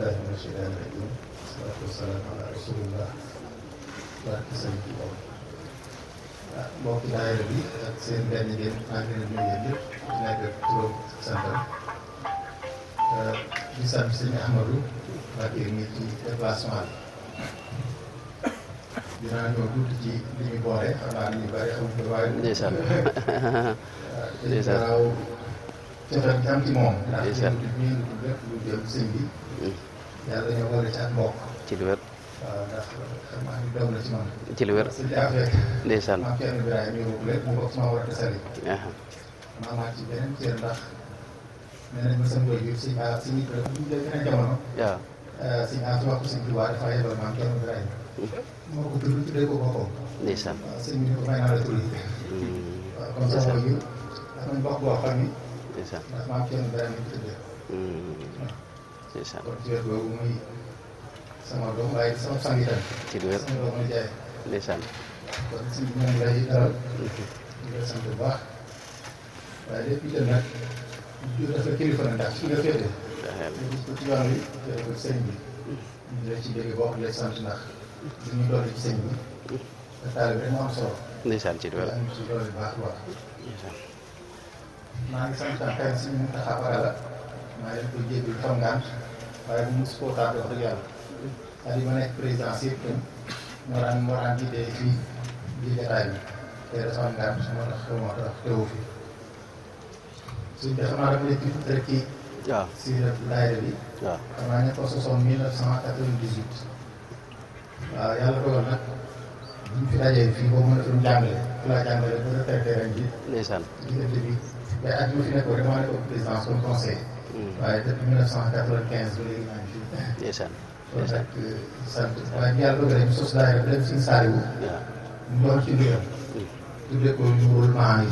billahi mina shaytaani rajim. Salaatu wasalaamu ala rasulillah. barke sëñ bi boobu. mbokki daayira bi ak seen benn ngeen maa ngi leen di nuyu yéen ñëpp di nekk turam santam. di sant sëñ Ahmadou Mbacké mi ci déplacement bi. dinaa ñëw tuuti ci li ñu boole xam naa ni ñu bëri xamuñ ko waaye. ndeysaan ndeysaan waaw cofeel gi am ci moom. ndeysaan ndax ñu ngi lépp lu jëm sëñ bi. yàlla dañoo boole ci ak mbokk. ci lu wér. waaw ndax xam naa ni doom la ci man. ci lu wér. sëñ bi affaire. ndeysaan maam Thierno Birahim ñu bokk lépp mu bokk sama war a tasali. maa maat ci beneen cër ndax nee nañ ma sama waajur sëñ a si nit rek bu ñu jël beneen jamono. waaw. sëñ a ci waxu sëñ Tuubaa dafa yebal maam Thierno Birahim. moo ko tudd tuddee ko boppam. ndeysaan. waaw sëñ bi ni ko may naa la tur yi. waaw comme sama waajur dafa nañ bokk boo xam ni. ndeysaan. ndax maam Thierno Birahim lañ ko tuddee. ndeysaan. kon ci wet boobu muy sama doom waaye sama sang itam. ci lu wér. sama doom la jaay. ndeysaan. kon sëñ bi moom lay dalal. di la sant bu baax. waaye lépp itam nag jur dafa kilifa na ndax fi nga féete. ñu gis ko ci yoon wi féete ko sëñ bi. ñu la ci dégg boo xam ne sant ndax li ñu dolli ci sëñ bi. te taalibe rek moo am solo. ndeysaan ci lu wér. am ci dolli baax a baax. ndeysaan. maa ngi sant tam xëy na si ñu taxaw la maa ngi leen koy jégalu xam ngant waaye bu mu koo tardé wax dëgg yàlla. c'est-à-dire ma nekk président si yëpp moo daan jiite fii bii jotaay bi tey dafa am ngant moo tax teewu fi. suñ bi xam naa dafa nekk tuuti rek ci. waaw si daayira bi. waaw. xam naa ñu ko sosoon 1998. waaw yàlla dogal nag bu ñu fi dajee fii boo mën a fi mu jàngale fi laa jàngale ba retraité ren ji. ndeysaan. diggante bi mais at mi fi nekkoon damaa nekkoon présidence comme conseil. waaye depuis 1995 ba léegi maa ngi fi. ndeysaan. kon nag sant waaye bi yàlla dogalee ñu sos daayira bi dem si saariwu. waaw. ñu doon ci ndigal. tuddee ko Nuurul Maani yi.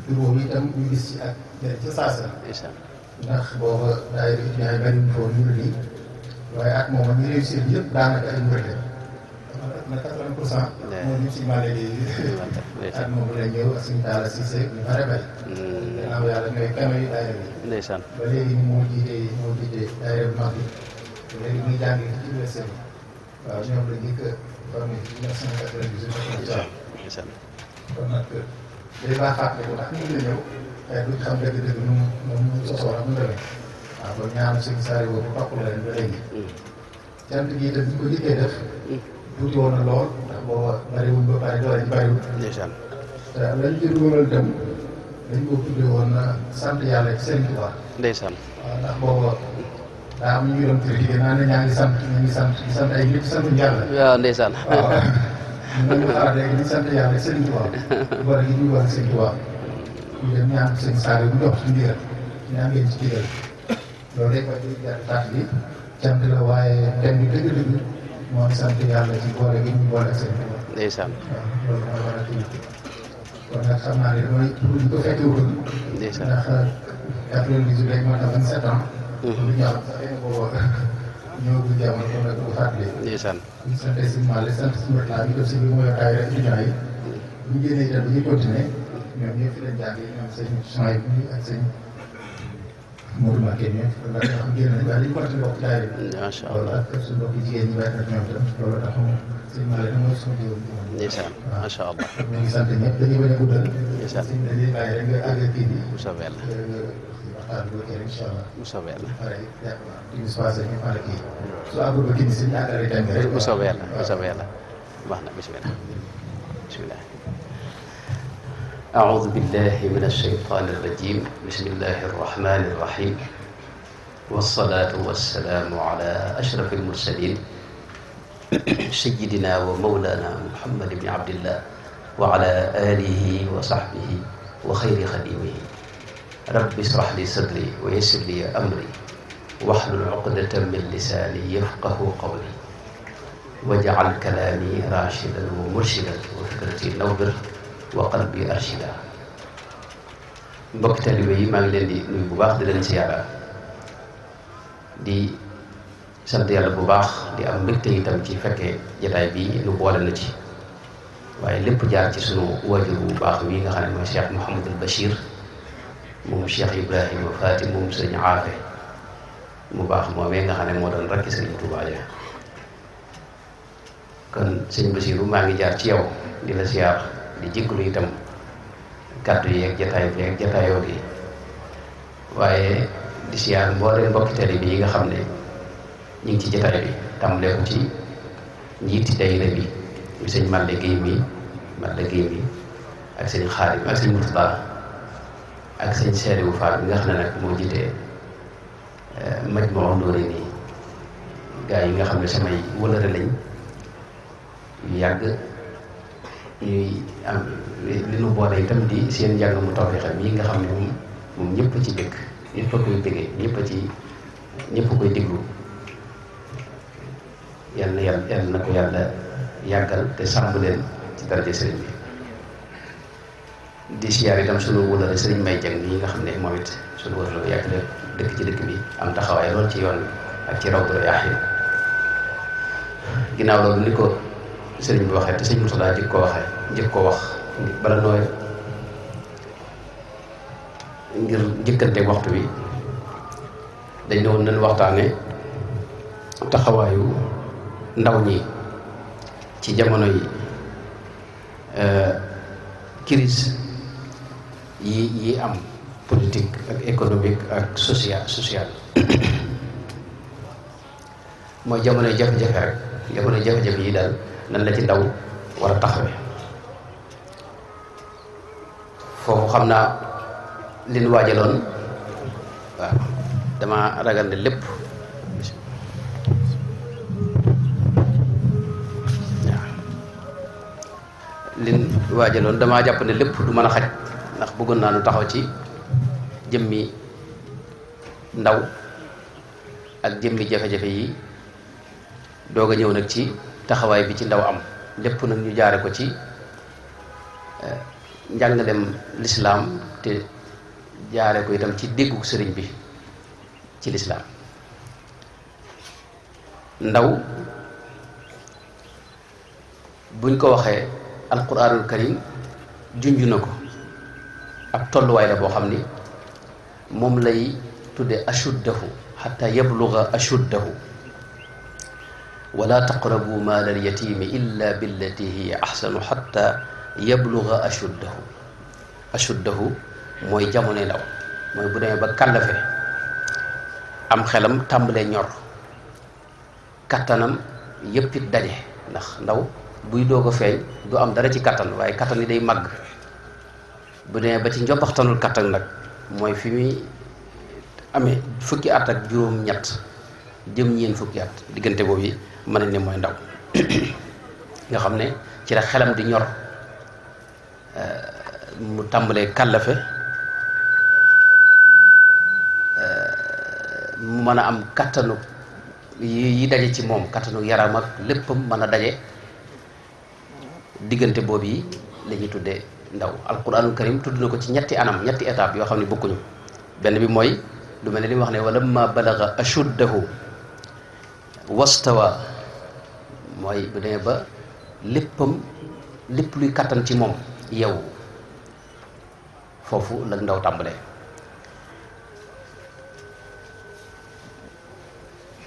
tur boobu itam ñu gis ci ak njëriñ ca saasa. ndeysaan. ndax booba daayira étudiants yi bari ñu foofu ñu nii waaye at moom ñu réussir yëpp daanaka ay murid lañ. na 80%. moo ñu si màlle di at moom la ñëw ak suñu taala Cissé ñu bare bari. gannaaw yàlla ñooy kano yi daayira bi. ndeysaan. ba léegi moo jiite daayira bu mag bi ba léegi muy jàng ci université bi waaw ñoom la njëkk a formé ci 1998. ndeysaan. kon nag day baax fàttali ko ndax ñu ngi la ñëw waaye duñ xam dëgg-dëgg nu mu sosoo ak nu mu demee waaw kon ñaanu suñu saari boobu topp la leen ba léegi. cant gi itam ñu ko jëkkee def. tuuti woon na lool ndax booba bariwul ba pare doole ji bariwul. ndeysaan. te lañ ci dugalal itam dañ ko tuddee woon na sant yàlla ci Serigne Touba. ndeysaan. waaw ndax booba daa am ñu doon critiqué naan ñaa ngi sant di sant ay nit santuñ yàlla. waaw ndeysaan. waaw ñu ngi xalaat léegi di sant yàlla Serigne Touba. boole gi ñuy wax Serigne Touba. ñu dem ñaan sëñ Saar yi bu jox suñu ndigal ñaan ngeen ci digal loolu rek mooy di jàpp taat bi cant la waaye thème bi dëgg-dëgg moo sant yàlla ci boole gi ñu boole ak Serigne Touba. ndeysaan. waaw loolu mooy war a tuuti kon nag xam naa ne damay pour ñu ko fekkee wutul. ndeysaan. ndax 98 rek moo tax 27 ans. lu ñu xam sax xëy na boobu ñëwagul jamono kon nag bu fàttali. ndeysaan. ñu sant si Malick sant si Moussa bi def si bi mooy taay rek étudiants yi bu ñu génnee itam dañuy continuer ñoom ñëpp fi leen jàngee ñoom sëñ Sohaïb bi ak sëñ Modou Mbacké ñoom kon nag nga xam génn nañu waaye dañu continuer bokk taay rek. macha loolu allah. ak suñu mbokki jigéen ñi bàyyi na ñoom itam loolu tax sëñ Malick mooy suñu jiw bi. ndeysaan. macha allah. ñu ngi sant ñëpp dañuy bañ a guddal. ndeysaan. sëñ bi dañuy bàyyi rek nga àgg kii bi. bu soobee yàlla. waxtaan bi ba incha allah. bu soobee yàlla. pare jàpp naa timis passé ñu pare kii su àggul ba kii bi si ñaataale thème rek. bu soobee yàlla bu soobee yàlla. baax na bisimilah. bisimilah. أعوذ بالله من الشيطان الرجيم بسم الله الرحمن الرحيم والصلاة والسلام على أشرف المرسلين سيدنا ومولانا محمد بن عبد الله وعلى آله وصحبه وخير خديمه رب اشرح لي صدري ويسر لي أمري واحلل عقدة من لساني يفقه قولي واجعل كلامي راشدا ومرشدا وفكرتي نور wa qalbi arshida. mbokki talibe yi maa ngi leen di nuyu bu baax di leen siyaara di sant yàlla bu baax di am mbégte itam ci fekkee jotaay bi nu boole na ci waaye lépp jaar ci sunu waajur bu baax wi nga xam ne mooy Cheikh Mouhamadul Bachir moom Cheikh Ibrahima Faty moom sëñ Aafe mu baax moomee nga xam ne moo doon rakki Sëriñ Tuubaa ja kon sëñ Basiiru maa ngi jaar ci yow di la siyaar di jéggalu itam kàddu yi ak jataay bi ak jataayoo gi waaye di siyaar mbooleem mbokki tali bi yi nga xam ne ñu ngi ci jataay bi tàmbalee ko ci njiiti daayira bi muy sëñ Malle Guèye mi ak sëñ Xaadim ak sëñ Murtada ak sëñ Seeriwu Faal bi nga xam ne nag moo jiite Majmahun Nurayni gaa yi nga xam ne samay wëlëre lañ yu yàgg ñuy am li nu boole itam di seen njàng mu tawfeex mi nga xam ne moom ñëpp ci dëkk ñëpp a koy bëggee ñëpp koy déglu yàlla na ko yàlla yàggal te sàmm leen ci daraja sëriñ bi di siyaar itam sunu wëlëre sëriñ May Jeng yi nga xam ne moom it sunu wëlëre bu yàgg dëkk ci dëkk bi am taxawaay lool ci yoon bi ak ci Rawdu Rayaahiin ginnaaw loolu ni ko sëriñ bi waxee te sëñ Murtada jëkk ko wax bala nooy ngir njëkkante waxtu bi dañ ne woon nañ waxtaane taxawaayu ndaw ñi ci jamono yi crise yi am politique ak économique ak social mooy jamono jafe-jafe rek jamono jafe-jafe yi daal nan la ci ndaw war a taxawe foofu xam naa li ñu waajaloon waaw dama ragal ne lépp waaw li ñu waajaloon damaa jàpp ne lépp du mën a xaj ndax bëggoon naa nu taxaw ci jëmmi ndaw ak jëmmi jafe-jafe yi doog a ñëw nag ci taxawaay bi ci ndaw am lépp nag ñu jaare ko ci njàngalem lislaam te jaare ko itam ci déggu sëriñ bi ci lislaam ndaw buñ ko waxee alquranul karim junj na ko ab tolluwaay la boo xam ni moom lay tudde ashuddahu xatta yabluga ashuddahu wala taqrabu maal alyatimi illa billati hiya axsanu xatta yabluga ashuddahu mooy jamono ndaw mooy bu demee ba kàllafe am xelam tàmbalee ñor kattanam yëpp it daje ndax ndaw buy doog a feeñ du am dara ci kattan waaye kattan yi day màgg bu demee ba ci njobbaxtanul kattan nag mooy fi muy amee fukki at ak juróom-ñett jëm ñeen fukki at diggante boobu yi mën nañ ne mooy ndaw nga xam ne ci la xelam di ñor mu tàmbalee kàllafe mu mën a am kattanu yi daje ci moom kattanu yaram ak léppam mën a daje diggante boobu yi la ñuy tuddee ndaw alquranul karim tudd na ko ci ñetti anam ñetti étape yoo xam ne bokkuñu benn bi mooy lu mel ne li mu wax ne walamma balaga ashuddahu wastawa mooy bu demee ba lépp luy kattan ci moom yow foofu la ndaw tàmbalee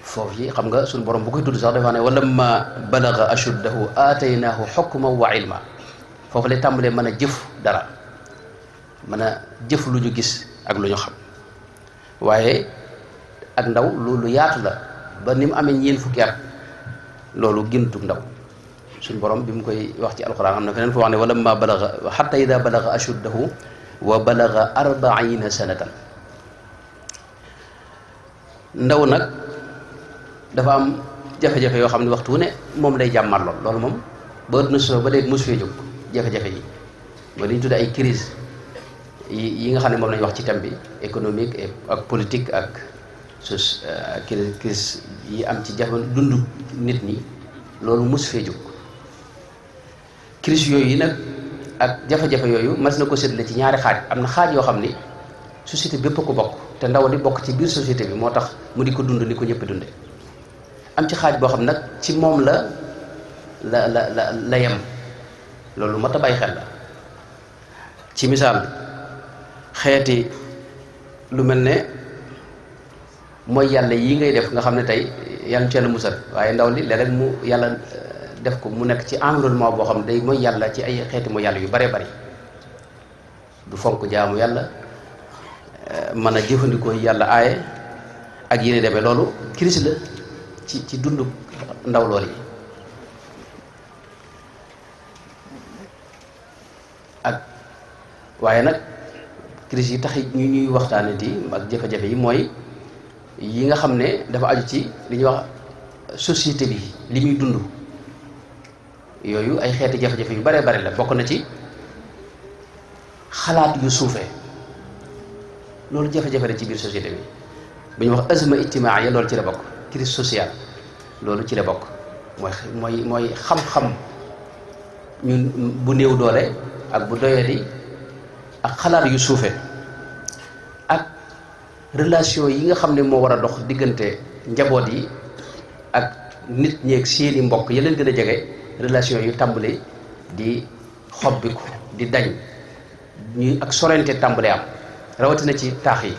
foofu yi xam nga suñu borom bu koy tudd sax dafa ne walamma balaga ashuddahu aataynaahu xukman wa ilma foofu lay tàmbalee mën a jëf dara mën a jëf lu ñu gis ak lu ñu xam waaye ak ndaw loolu yaatu la ba ni mu amee ñeen fukki at loolu géntug ndaw suñ borom bi mu koy wax ci alquran am na feneen foo wax ne walamma balaga xatta ida balaga ashuddahu wa balaga 40 sanatan ndaw nag dafa am jafe-jafe yoo xam ne waxtu wu ne moom lay jàmmar loolu moom ba ëtt na soo ba léegi mosu fee jóg jafe-jafe yi mooy li ñu tudde ay crise yi nga xam ne moom lañu wax ci thème bi économique ak politique ak crise yi am ci jafe dund nit ñi loolu mosu fee jóg crise yooyu nag ak jafe-jafe yooyu mas na ko séddale ci ñaari xaaj am na xaaj yoo xam ni société bépp ko bokk te ndaw di bokk ci biir société bi moo tax mu di ko dund ni ko ñëpp dunde am ci xaaj boo xam nag ci moom la yem loolu mat a bàyyi xel la ci misaal xeeti lu mel ne mooy yàlla yi ngay def nga xam ne tey yàlla ci yàlla musal waaye ndaw li léeg-léeg mu yàlla def ko mu nekk ci environnement boo xam ne day mooy yàlla ci ay xeeti mooy yàlla yu bare bari du fonk jaamu yàlla mën a jëfandikoo yàlla aaye ak yéene demee loolu crise la ci dundu ndaw lool yi ak waaye nag crise yi tax ñu ñuy waxtaane ti ak jafe-jafe yi mooy yi nga xam ne dafa aju ci li ñuy wax société bi li muy dund yooyu ay xeeti jafe-jafe yu bare bari la bokk na ci xalaat yu suufee loolu jafe-jafe la ci biir société bi bu ñu wax azma ijtimaaya loolu ci la bokk crise sociale loolu ci la bokk mooy xam-xam ñun bu néew doole ak bu doyadi ak xalaat yu suufe ak relation yi nga xam ne moo war a dox diggante njaboot yi ak nit ñeeg seeni mbokk ya leen gën a jege relation yu tàmbali di xobbiku di dañ ñuy ak sorente tàmbali am rawatina ci taax yi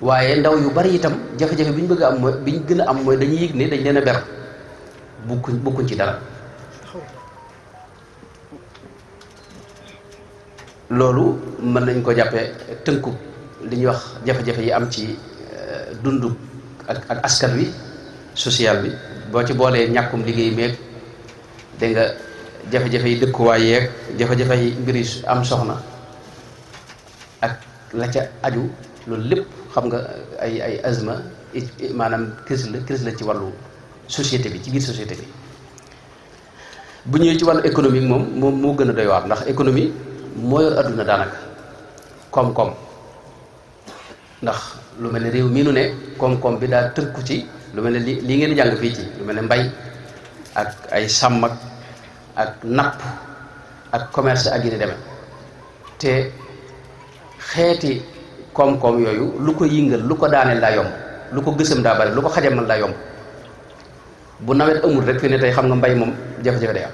waaye ndaw yu bari itam jafe-jafe bi ñu bëgg a am mooy bi ñu gën a am mooy dañuy yëg ne dañ leen a ber bukkuñ ci dara loolu mën nañ ko jàppee tënku li ñuy wax jafe-jafe yi am ci dundu ak askan wi social bi boo ci boolee ñàkkum liggéey meeg dégg nga jafe-jafe yi dëkkuwaay yeeg jafe-jafe yi mbiri am soxna ak la ca aju loolu lépp xam nga ay azma maanaam crise la ci wàllu société bi ci biir société bi bu ñëwee ci wàllu économique moom moo gën a doy waar ndax économie moo yor adduna daanaka koom-koom ndax lu mel ne réew mii nu ne koom-koom bi daa tënku ci lu mel ne lii ngeen di jàng fii ci lu mel ne mbay ak ay sàmm ak napp ak commerce ak yi ni demee te xeeti koom-koom yooyu lu ko yëngal lu ko daaneel daa yomb lu ko gësam daa bari lu ko xajamal daa yomb bu nawet amul rek fi ne tey xam nga mbay moom jafe-jafe day am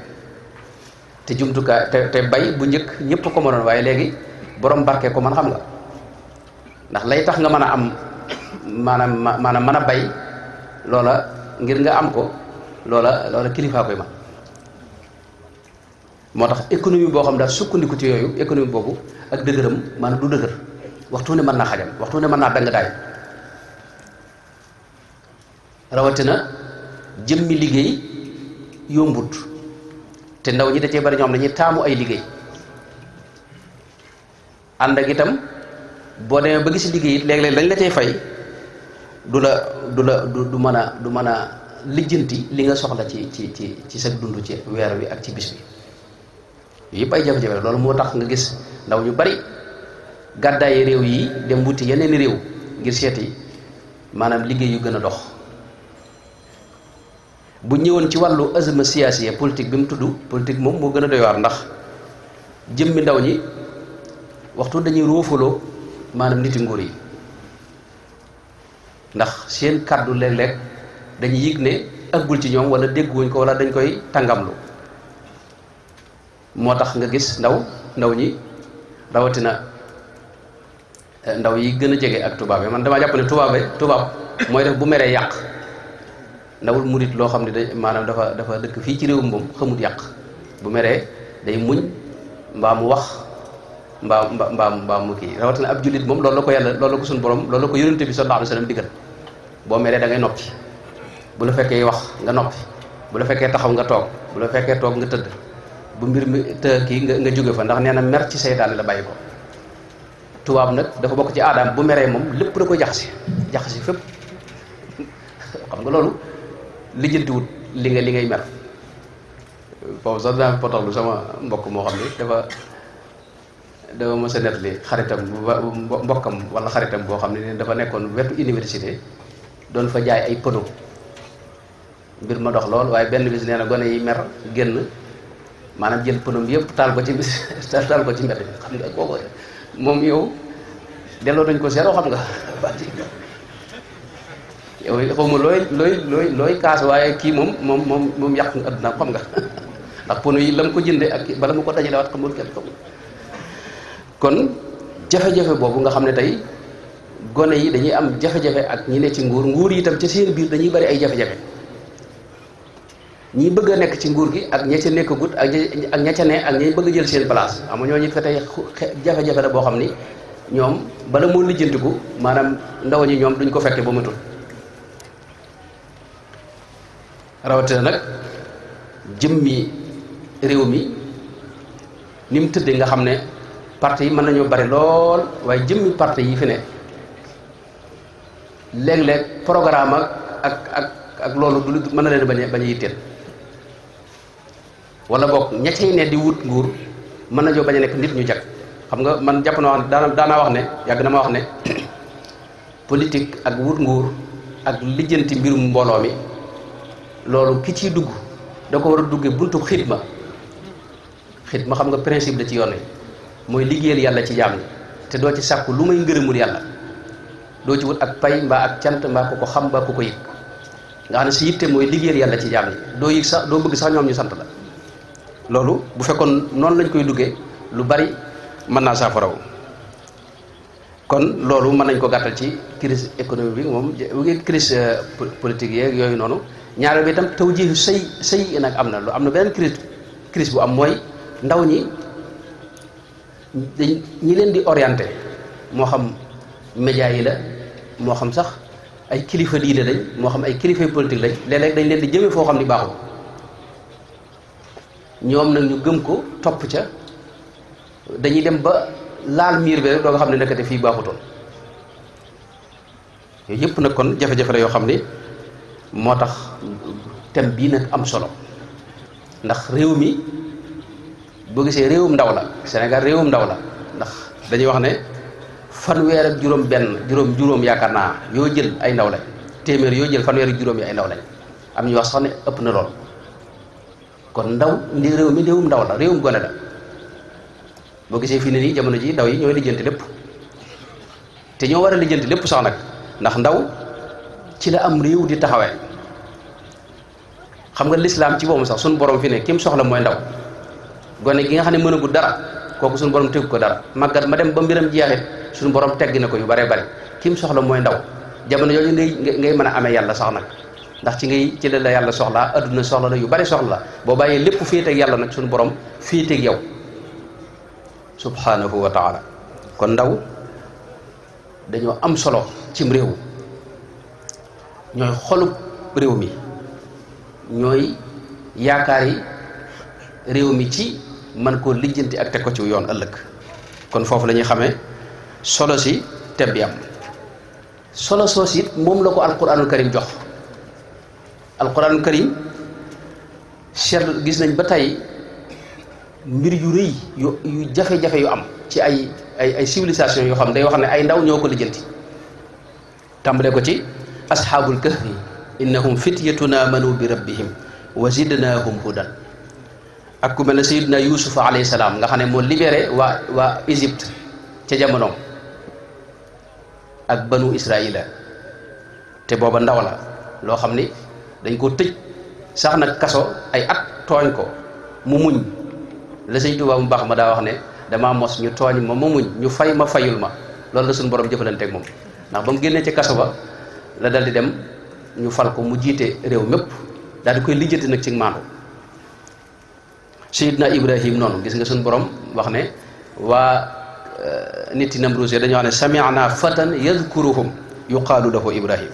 te jumtukaay te bay bu njëkk ñëpp ko mënoon waaye léegi borom barke ko man xam nga ndax lay tax nga mën a am maanaam mën a bay loola ngir nga am ko loola kilifaa koy man moo tax économie boo xam daal sukkandiku ci yooyu économie boobu ak dëgëram maanaam du dëgër waxtu ne mën naa xajam waxtu ne mën naa dang daay rawatina jëmmi liggéey yombut te ndaw ñi da cee bari ñoo xam dañuy taamu ay liggéey ànd ak itam boo demee ba gis liggéey it léeg-léeg lañ la cay fay du mën a lijjanti li nga soxla ci sa dund ci weer wi ak ci bis bi yëpp ay jafe-jafe la loolu moo tax nga gis ndaw ñu bari gàddaayi réew yi dem wuti yeneen réew ngir seeti maanaam liggéey yu gën a dox bu ñëwoon ci wàllu azma siyaasiya politique bi mu tudd politique moom moo gën a doy waar ndax jëmmi ndaw ñi waxtu dañuy roofaloo maanaam niti nguur yi ndax seen kàddu léeg-léeg dañuy yëg ne ëggul ci ñoom wala dégguwuñ ko wala dañ koy tàngamlu moo tax nga gis ndaw ñi rawatina ndaw yi gën a jege ak tubaab yi man damaa jàpp ne tubaab mooy def bu meree yàq ndawul murit loo xam ne maanaam dafa dëkk fii ci réewum moom xamut yàq bu meree day muñ mbaa mu wax mbaa mu kii rawatina ab jullit moom loolu la ko yàlla loolu la ko suñu borom loolu la ko yonente bi sallallahu alayhi wasallam digal boo meree da ngay noppi bu la fekkee wax nga noppi bu la fekkee taxaw nga toog bu la fekkee toog nga tëdd bu mbir mi të kii nga jóge fa ndax nee na mer ci seytaane la bàyyi ko tubaab nag dafa bokk ci aadaam bu meree moom lépp da koy jaxasi fépp xam nga loolu lijjantiwut li ngay mer boobu sax dinaa potoxlu sama mbokk moo xam ne dafa mos a nettali xaritam mbokkam wala xaritam boo xam ne dafa nekkoon wetu université doon fa jaay ay pono mbir ma dox lool waaye benn bis nee na gone yi mer génn maanaam jël pono bi yëpp taal ko ci taal ko ci mbedd bi xam nga kooku moom yow delloo dañ ko seeroo xam nga yow xaw ma looy kaas waaye kii moom yàq nga adduna xam nga ndax pono yi la mu ko jënde ak bala mu ko dajalewaat xamul kenn kon jafe-jafe boobu nga xam ne tey gone yi dañuy am jafe-jafe ak ñi ne ci nguur yi itam ca seen biir dañuy bari ay jafe-jafe ñi bëgg a nekk ci nguur gi ak ña ca nekkagut ak ña ca ne ak ñi bëgg a jël seen place xam nga ñooñu fa tey jafe-jafe la boo xam ni ñoom bala moo lijjantiku maanaam ndaw ñi ñoom duñ ko fekke ba matul rawatina nag jëmmi réew mi ni mu tëddee nga xam ne parti yi mën nañoo bari lool waaye jëmmi parti yi fi ne léeg-léeg programme ak loolu du mën na leen bañ a yitteel wala boog ña cay ne di wut nguur mën nañoo bañ a nekk nit ñu jag xam nga man jàpp naa wax daanaa wax ne yàgg na ma wax ne politique ak wut nguur ak lijjanti mbirum mbooloo mi loolu ki ciy dugg da ko war a duggee buntu xidma xam nga principe la ci yoon wi mooy liggéeyal yàlla ci jaam ñi te doo ci sàkku lu may ngërëmul yàlla doo ci wut ak pay mbaa ak cant mbaa ku ko xam mbaa ku ko yëg nga xam ne si yitte mooy liggéeyal yàlla ci jaam ñi doo yëg sax doo bëgg sax ñoom ñu sant la loolu bu fekkoon noonu lañ koy duggee lu bari mën naa saafaraw kon loolu mën nañ ko gàttal ci crise économique bi moom crise politique yeeg yooyu noonu ñaareel bi itam taw ji sëy nag am na beneen crise bu am mooy ndaw ñi ñi leen di orienté moo xam média yi la moo xam sax ay kilifa diine lañ moo xam ay kilifa politique lañ léeg-léeg dañ leen di jëmee foo xam ni baaxul ñoom nag ñu gëm ko topp ca dañuy dem ba laal miir bi rek doo nga xam ne nekkate fii baaxutoon yooyu yëpp nag kon jafe-jafe la yoo xam ni moo tax thème bii nag am solo ndax réew mi boo gisee réewum ndaw la Sénégal réewum ndaw la ndax dañuy wax ne fanweer ak juróom yaakaar naa yoo jël ay ndaw lañ téeméer yoo jël fanweer ak juróom yi ay ndaw lañ am ñu wax sax ne ëpp na lool kon ndaw ndi réew mi réewum ndaw la réewum gone la boo gisee fii ne nii jamono ji ndaw yi ñooy lijjanti lépp te ñoo war a lijjanti lépp sax nag ndax ndaw ci la am réew di taxawee xam nga lislaam ci boobu sax suñu borom fi ne kim soxla mooy ndaw gone gi nga xam ne mënagul dara kooku suñu borom tegu ko dara màggat ma dem ba mbiram jeexit suñu borom tegg na ko yu bare bari kim soxla mooy ndaw jamono yooyu ngay mën a amee yàlla sax nag ndax ci la yàlla soxlaa adduna soxla la yu bari soxla la boo bàyyee lépp féeteeg yàlla nag suñu borom féeteeg yow subhanahu wa taala kon ndaw dañoo am solo cim réew ñooy xolub réew mi ñooy yaakaari réew mi ci man koo lijjanti ak teg ko ci yoon ëllëg kon foofu la ñuy xamee solo si thème bi am solo soos it moom la ko alquranul karim jox alquranul karim seetlu gis nañ ba tey mbir yu rëy yu jafe-jafe yu am ci ay civilisation yoo xam day wax ne ay ndaw ñoo ko lijjanti tàmbale ko ci ashaabul kahfi innahum fityatun amanu bi rabbihim wa zidnahum hudan ak ku mel ne sayidna yusuf alayhi salaam nga xam ne moo libéré waa Égypte ca jamonoom ak banu israila te booba ndaw la loo xam ni dañ ko tëj sax nag kaso ay at tooñ ko mu muñ la sëñ Tuubaa mu baax ma daa wax ne damaa mos ñu tooñ ma muñ ñu fay ma fayul ma loolu la suñu borom jëfalanteeg moom ndax ba mu génnee ci kaso ba la dal di dem ñu fal ko mu jiite réew mépp daal di koy lijjanti nag ci maandu sayidna ibrahim noonu gis nga suñu borom wax ne waa nit yi Namruus dañoo wax ne sami'na fatan yadhkuruhum yuqaalu lahu ibrahim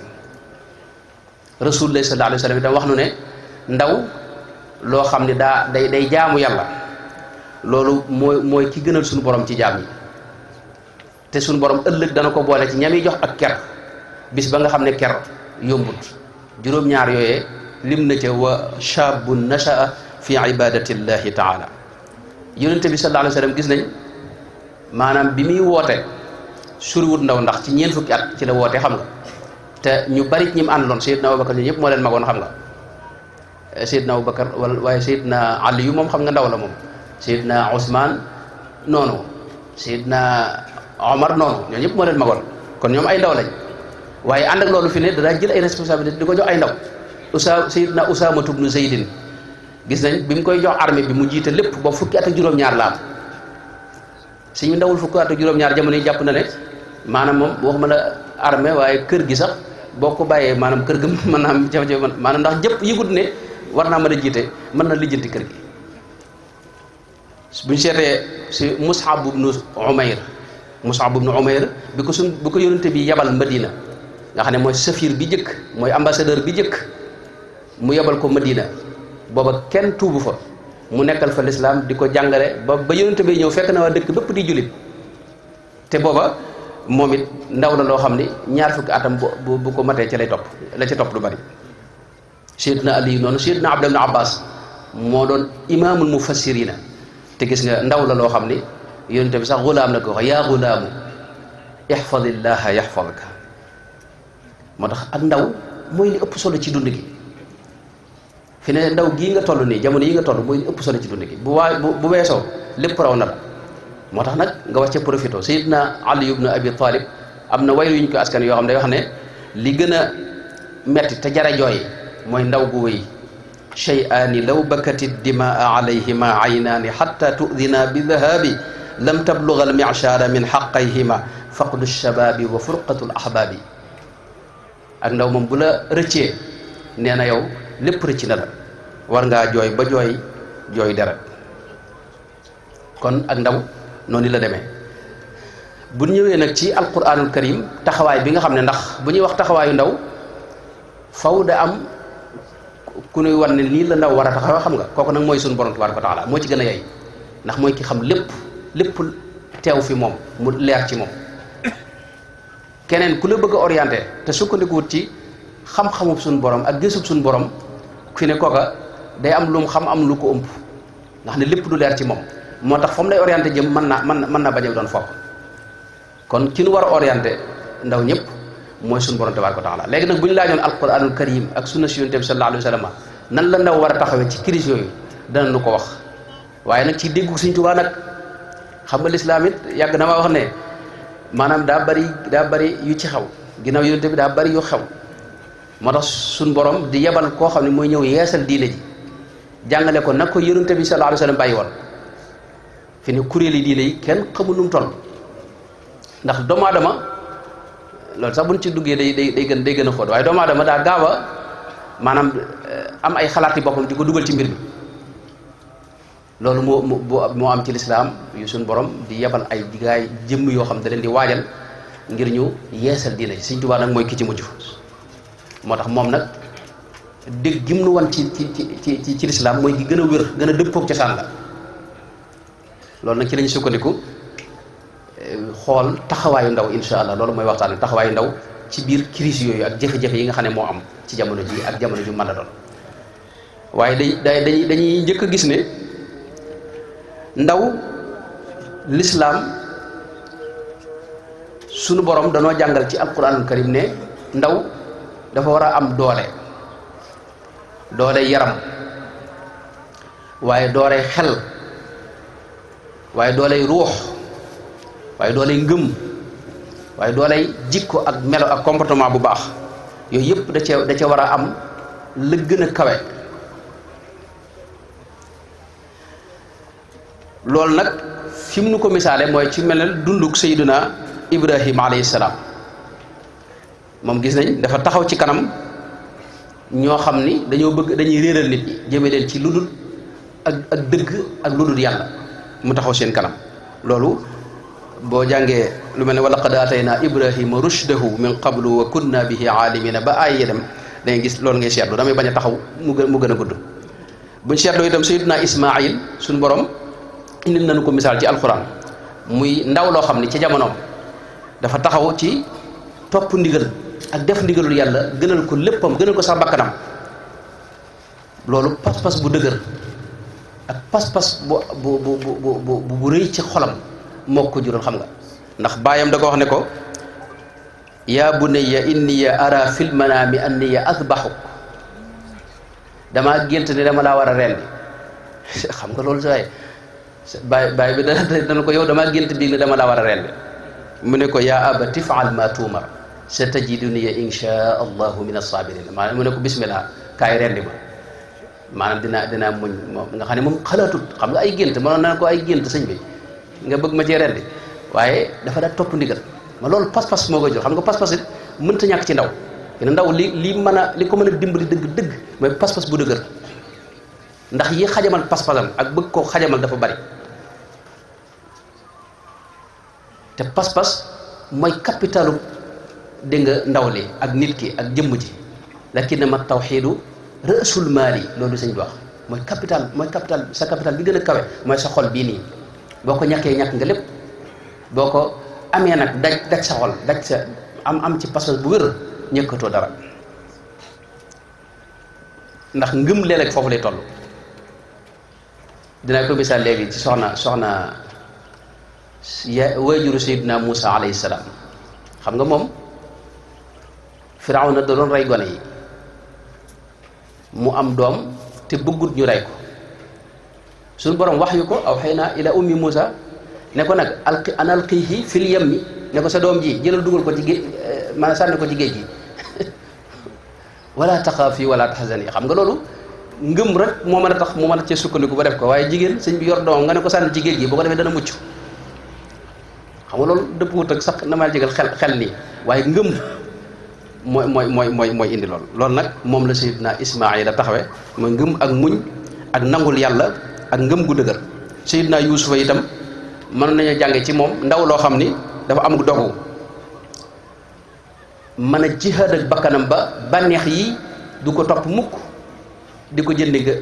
rasulullah sallallahu alayhi wa sallam itam wax nu ne ndaw loo xam ne day jaamu yàlla loolu mooy ki gënal suñu borom ci jaam yi te suñu borom ëllëg dana ko boole ci ñami jox ak ker bis ba nga xam ne ker yombut juróom-ñaar yooyee lim na ca wa shaabun nasha'a fi ibadatillahi taala yonente bi sallallahu alayhi wa sallam gis nañ maanaam bi muy woote suriwut ndaw ndax ci ñeent fukki at ci la woote xam nga te ñu bari ñi mu àndaloon Seydina Abubakar ñu ñëpp moo leen magoon xam nga Seydina Abubakar waaye Seydina Ali yu moom xam nga ndaw la moom Seydina Ousmane noonu Seydina Omar noonu ñoo ñëpp moo leen magoon kon ñoom ay ndaw lañ waaye ànd ak loolu fi ne danaa jël ay responsabilité di ko jox ay ndaw Seydina Usaama ibnu Zaydin gis nañ bi mu koy jox armée bi mu jiite lépp ba fukki at ak juróom-ñaar la am sëñ bi ndawul fukki at ak juróom-ñaar jamono yi jàpp na ne maanaam moom waxuma la armée waaye kër gi sax boo ko bàyyee maanaam kër ga mën naa am jafe-jafe maanaam ndax jëpp yëgut ne war naa mën a jiite mën na lijjanti kër gi. buñ seetee si Mus'ab ibnu Umayr bi ko yónnente bi yebal Madina nga xam ne mooy safir bi jëkk mooy ambassadeur bi jëkk mu yebal ko Madina booba kenn tuubu fa mu nekkal fa lislaam di ko jàngale ba yónnente bi ñëw fekk na waa dëkk bépp di jullit te booba moom it ndaw la loo xam ni ñaar fukki atam bu ko matee ci lay topp la ca topp lu bari. Seydina Ali noonu Seydina Abdullah ibn Abbas moo doon imaamul mufassirina te gis nga ndaw la loo xam ni yónnente bi sax gulaam la ko wax yaa gulaamu ihfadillaha yahfadka moo tax ak ndaw mooy li ëpp solo ci dund gi fi ne ndaw gii nga toll nii jamono yi nga toll mooy li ëpp solo ci dund gi bu weesoo lépp raw na la moo tax nag nga wax ca profito Seydina Ali ibn Abi Talib am na waylu yuñ ko askan yoo xam ne day wax ne li gën a metti te jara jooy mooy ndaw gu wéy shay'aani law bakati dimaa alayhima aynaani xatta tudina bi dahabi lam tabluga al mi'shara min xaqayhima faqdu shababi wa furqatu al ahbabi ak ndaw moom bu la rëccee nee na yow lépp rëcc na la war ngaa jooy ba jooy deret kon ak ndaw noonu la demee bu ñëwee nag ci alquranul karim taxawaay bi nga xam ne ndax bu ñuy wax taxawaayu ndaw faw da am ku ñuy war ne nii la ndaw war a taxaw xam nga kooku nag mooy suñu borom tabaaraka wa taala moo ci gën a yey ndax mooy ki xam lépp teew fi moom mu leer ci moom keneen ku la bëgg a orienté te sukkandikuwut ci xam-xamub suñu borom ak gisub suñu borom fi ne kooka day am lu mu xam am lu ko ëmp ndax ne lépp du leer ci moom moo tax fa mu lay orienté jëm mën naa bañ a doon foofu kon ki nu war a orienté ndaw ñëpp mooy suñu borom tabaaraka wa taala léegi nag bu ñu laajoon alquranul karim ak sunna si yonent bi sallallahu alayhi wa sallam nan la ndaw war a taxawee ci crise yooyu dana nu ko wax waaye nag ci déggu Sëñ Tuubaa nag xam nga lislaam it yàgg na maa wax ne maanaam daa bari yu ci xew ginnaaw yonent bi daa bari yu xew moo tax suñu borom di yebal koo xam ne mooy ñëw yeesal diine ji jàngale ko nag ko yonent bi sallallahu alayhi wa sallam bàyyi woon fi ne kuréeli diine yi kenn xamul nu mu toll ndax doomu aadama loolu sax buñ ci duggee day gën a xóot waaye doomu aadama daa gaaw a maanaam am ay xalaati boppam di ko dugal ci mbir mi loolu moo am ci lislaam yu suñ borom di yebal ay digaay jëmm yoo xam da leen di waajal ngir ñu yeesal diina ci Sëñ Tuubaa nag mooy ki ci mujj moo tax moom nag dégg gim nu wan ci lislaam mooy gi gën a wér gën a dëppook cosaan la loolu nag ci lañu sukkandiku xool taxawaayu ndaw insha allah loolu mooy waxtaan taxawaayu ndaw ci biir crise yooyu ak jafe-jafe yi nga xam ne moo am ci jamono ji ak jamono ju mën a doon waaye dañuy njëkk a gis ne ndaw lislaam sunu borom danoo jàngal ci alquranul karim ne ndaw dafa war a am doole yaram waaye doole xel waaye doole ruux waaye dooley ngëm waaye dooley jikko ak melo ak comportement bu baax yooyu yëpp da ca war a am la gën a kawe loolu nag fi mu nu ko misaale mooy ci mel ne dunduk Sayyiduna Ibrahima alayhi salaam moom gis nañ dafa taxaw ci kanam ñoo xam ni dañuy réeral nit ñi jëme leen ci ludul ak dëgg ak ludul yàlla mu taxaw seen kanam loolu boo jàngee lu mel ne wa laqad aataynaa Ibrahima rushdahu min qablu wa kunna bihi aalimina ba ay yedam da ngay gis loolu ngay seetlu damay bañ a taxaw mu gën a gudd buñ seetloo itam Sayyiduna Ismaayil suñu borom indil nañu ko misaal ci alquran muy ndaw loo xam ne ci jamonoom dafa taxaw ci topp ndigal ak def ndigalul yàlla gënal ko léppam gënal ko sax bakkanam loolu pas-pas bu dëgër ak pas-pas bu rëy ci xolam moo ko jural xam nga ndax baayam da ko wax ne ko yaa bunayya inni ara fil manaami anni azbaxuk damaa gént ne dama laa war a rendi xam nga loolu saay baay bi dana ko yow damaa gént bii ne dama laa war a rendi mu ne ko yaa abati faal ma tuumar sa tajiduni insha allahu min as-sabirin maanaam mu ne ko bismillah kaay rendi ma maanaam dinaa muñ moom nga xam ne moom xalaatut xam nga ay gént mënoon na ko ay gént sëñ bi nga bëgg ma cee rendi waaye dafa daa topp ndigal ma loolu pas-pas moo koy jël xam nga pas-pas it mënta ñàkk ci ndaw yéen ndaw li ko mën a dimbali dëgg mooy pas-pas bu dëgër ndax yi xajamal pas-pasam ak bëgg koo xajamal dafa bari te pas-pas mooy capitalu dégg nga ndaw li ak nit ki ak jëmm ji lakin ma tawxiidu rësul maali loolu sëñ bi wax mooy capital sa capital bi gën a kawe mooy sa xol bii nii boo ko ñàkkee ñàkk nga lépp boo ko amee nag daj sa xol daj sa am ci pas-pas bu wér ñëkkatoo dara ndax ngëm léeg-léeg foofu lay toll dinaa ko misaal léegi ci soxna waajuru Seydina Muusa alayhi salaam xam nga moom Firawna da doon rey gone yi mu am doom te bëggut ñu rey ko suñu borom wax yu ko aw xëy na ila ummi Muusa ne ko nag alqihi fil yammi ne ko sa doom ji jëlal dugal ko ci géej maanaam sànni ko ci géej gi wala taxaafi wala tahzani xam nga loolu ngëm rek moo mën a tax mu mën a cee sukkandiku ba def ko waaye jigéen sëñ bi yor doomam nga ne ko sànni ci géej gi boo ko defee dana mucc xam nga loolu dëpp wut ak sax na maa jégal xel nii waaye ngëm mooy indi loolu nag moom la Seydina Ismaayila taxawe mooy ngëm ak muñ ak nangul yàlla ak ngëm gu dëgër Seydina Yuusufa itam mën nañu jànge ci moom ndaw loo xam ni dafa am dogu mën a jihaad ak bakkanam ba bànneex yi du ko topp mukk di ko jëndi nga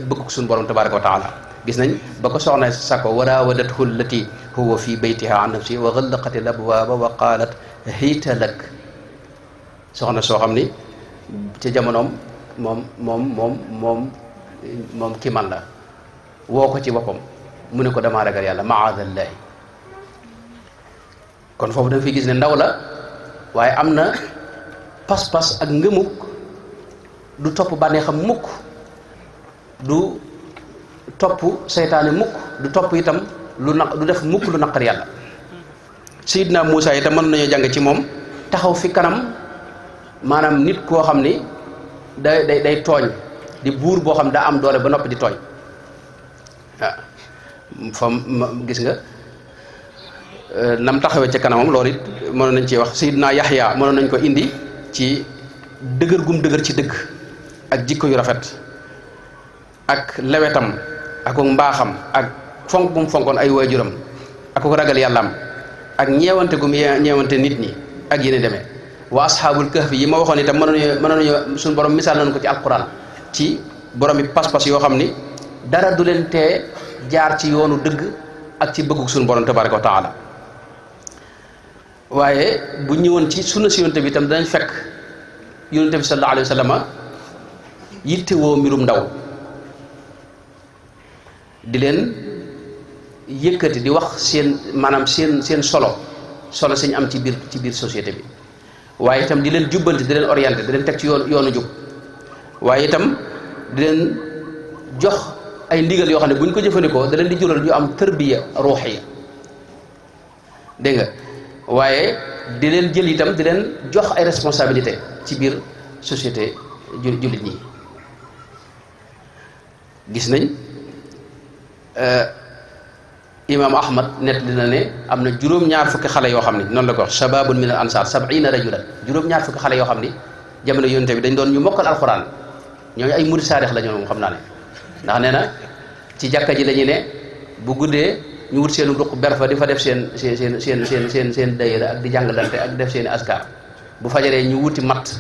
bëgg suñu borom tabaaraka wa taala gis nañ ba ko soxna sa ko waraawadathu allati huwa fi baytiha an nafsi wa ghallaqat al abwaaba wa qaalat hayta lak soxna soo xam ni ci jamonoom moom ki man la woo ko ci boppam mu ne ko damaa ragal yàlla maadallahi kon foofu da nga fi gis ne ndaw la waaye am na pas-pas ak ngëmuk du topp bànneexam mukk du topp seytaane mukk du topp itam du def mukk lu naqar yàlla Seydina Muusa itam mën nañoo jàng ci moom taxaw fi kanam maanaam nit koo xam ni day tooñ di buur boo xam daa am doole ba noppi di tooñ waaw fa gis nga nam taxawee ca kanamam loolu it mënoon nañ ci wax Seydina Yaxya mënoon nañ ko indi ci dëgër gum dëgër ci dëgg ak jikko yu rafet ak lewetam ak mbaaxam ak fonk bu mu fonkoon ay waajuram ak ko ragal yàllaam ak ñeewante gum ñeewante nit ñi ak yéen demee waa asxaabul kahfi yi ma waxoon itam mënoon nañu suñu borom misaal nañu ko ci alquran ci borom bi pas-pas yoo xam ni dara du leen tee jaar ci yoonu dëgg ak ci bëggu suñu borom tabaraka wa taala waaye bu ñëwoon ci sunna si yonte bi itam danañ fekk yonte bi sallallahu alayhi wa sallam yittewoo mbirum ndaw di leen yëkkati di wax seen maanaam seen solo sañ am ci biir société bi waaye itam di leen jubbanti di leen orienté di leen teg ci yoonu jub waaye itam di leen jox ay ndigal yoo xam ne bu ñu ko jëfandikoo da leen di jural ñu am tërbiya ruuxiya dégg nga waaye di leen jël itam di leen jox ay responsabilité ci biir société jullit ñi gis nañ imam ahmad net dina ne am na juróom-ñaar fukki xale yoo xam ni noonu la ko wax shababun min al ansar 70 rajulan juróom-ñaar fukki xale yoo xam ni jamono yonte bi dañ doon ñu mokkal alquran ñooñu ay murid saadix la ñoom moom xam naa ne ndax nee na ci jàkka ji la ñu ne bu guddee ñu wut seen ruq berfa di fa def seen dayira ak di jàngalante ak def seen askar bu fajaree ñu wuti matt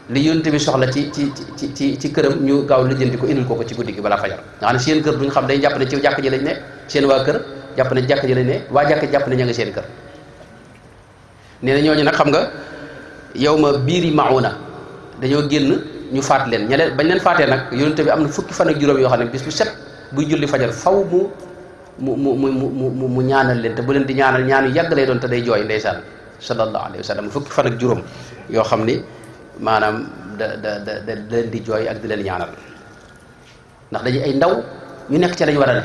li yonte bi soxla ci këram ñu gaaw lijjanti ko indil ko ci guddi gi balaa fajar nga xam ne seen kër duñ xam dañ jàpp ne ci jàkka ji lañ ne seen waa kër jàpp ne jàkka ji lañ ne waa jàkka jàpp ne ña nga seen kër nee na ñooñu nag xam nga yow ma biiri mauna dañoo génn ñu faat leen ñaleen bañ leen faatee nag yonente bi am na fukki fan ak juróom yoo xam ne bis bu set buy julli fajar faw mu ñaanal leen te bu leen di ñaanal ñaan yu yàgg lay doon te day jooy ndeysaan sallallahu alayhi wa sallam fukki fan ak juróom yoo xam ni maanaam da leen di jooy ak di leen ñaanal ndax dañuy ay ndaw ñu nekk ci lañ war a ne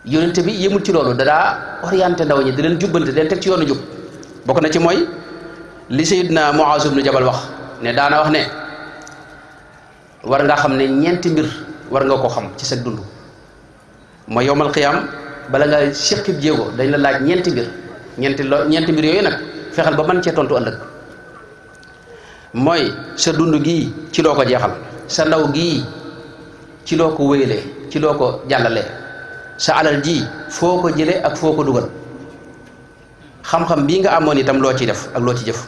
yonente bi yëmul ci loolu dadaa orienté ndaw ñi di leen jubbante di leen teg ci yoonu jub bokk na ci mooy li Sayyidna Muaz ibn Jabal wax ne daana wax ne war nga xam ne ñeenti mbir war nga ko xam ci sa dund mooy yowmal qiyaam bala nga séqib jéego dañ la laaj ñeenti mbir yooyu nag fexeel ba mën cee tontu ëllëg mooy sa dund gii ci loo ko jeexal, sa ndaw gii ci loo ko wéyalee, ci loo ko jàllalee, sa alal ji foo ko jëlee ak foo ko dugal, xam-xam bii nga amoon itam loo ci def ak loo ci jëf.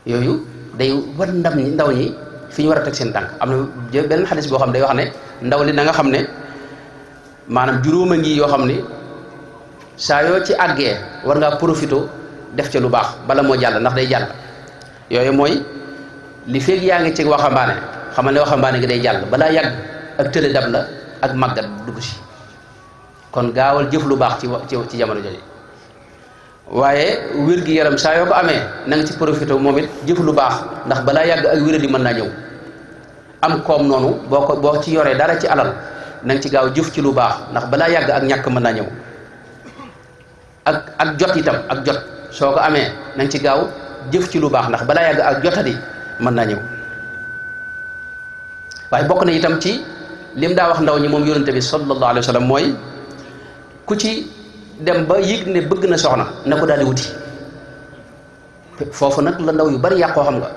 yooyu day war ndaw ñi fi ñu war a teg seen tànk. am na benn xadis boo xam day wax ne ndaw li na nga xam ne maanaam juróoma ngi yoo xam ni saa yoo ci àggee war ngaa profité def ca lu baax bala moo jàll, ndax day jàll. yooyu mooy li feeg yaa ngi ci waxambaane xamal ne waxambaane gi day jàll, balaa yàgg ak tële dab la ak màggat dugg si. kon gaawal jëf lu baax ci jamono jooju. waaye wér gi yaram saa yoo ko amee na nga ci profité moom it jëf lu baax, ndax balaa yàgg ak wéra di mën naa ñëw. am koom noonu boo ci yoree dara ci alal na nga ci gaaw jëf ci lu baax, ndax balaa yàgg ak ñàkk mën naa ñëw. ak jot itam ak jot soo ko amee na nga ci gaaw jëf ci lu baax, ndax balaa yàgg ak jotadi mën naa ñëw. waaye bokk na itam ci lim daa wax ndaw ñi moom yonente bi sallallahu alayhi wa sallam mooy ku ci dem ba yëg ne bëgg na soxna na ko daal di wuti. foofu nag la ndaw yu bari yàqoo, xam nga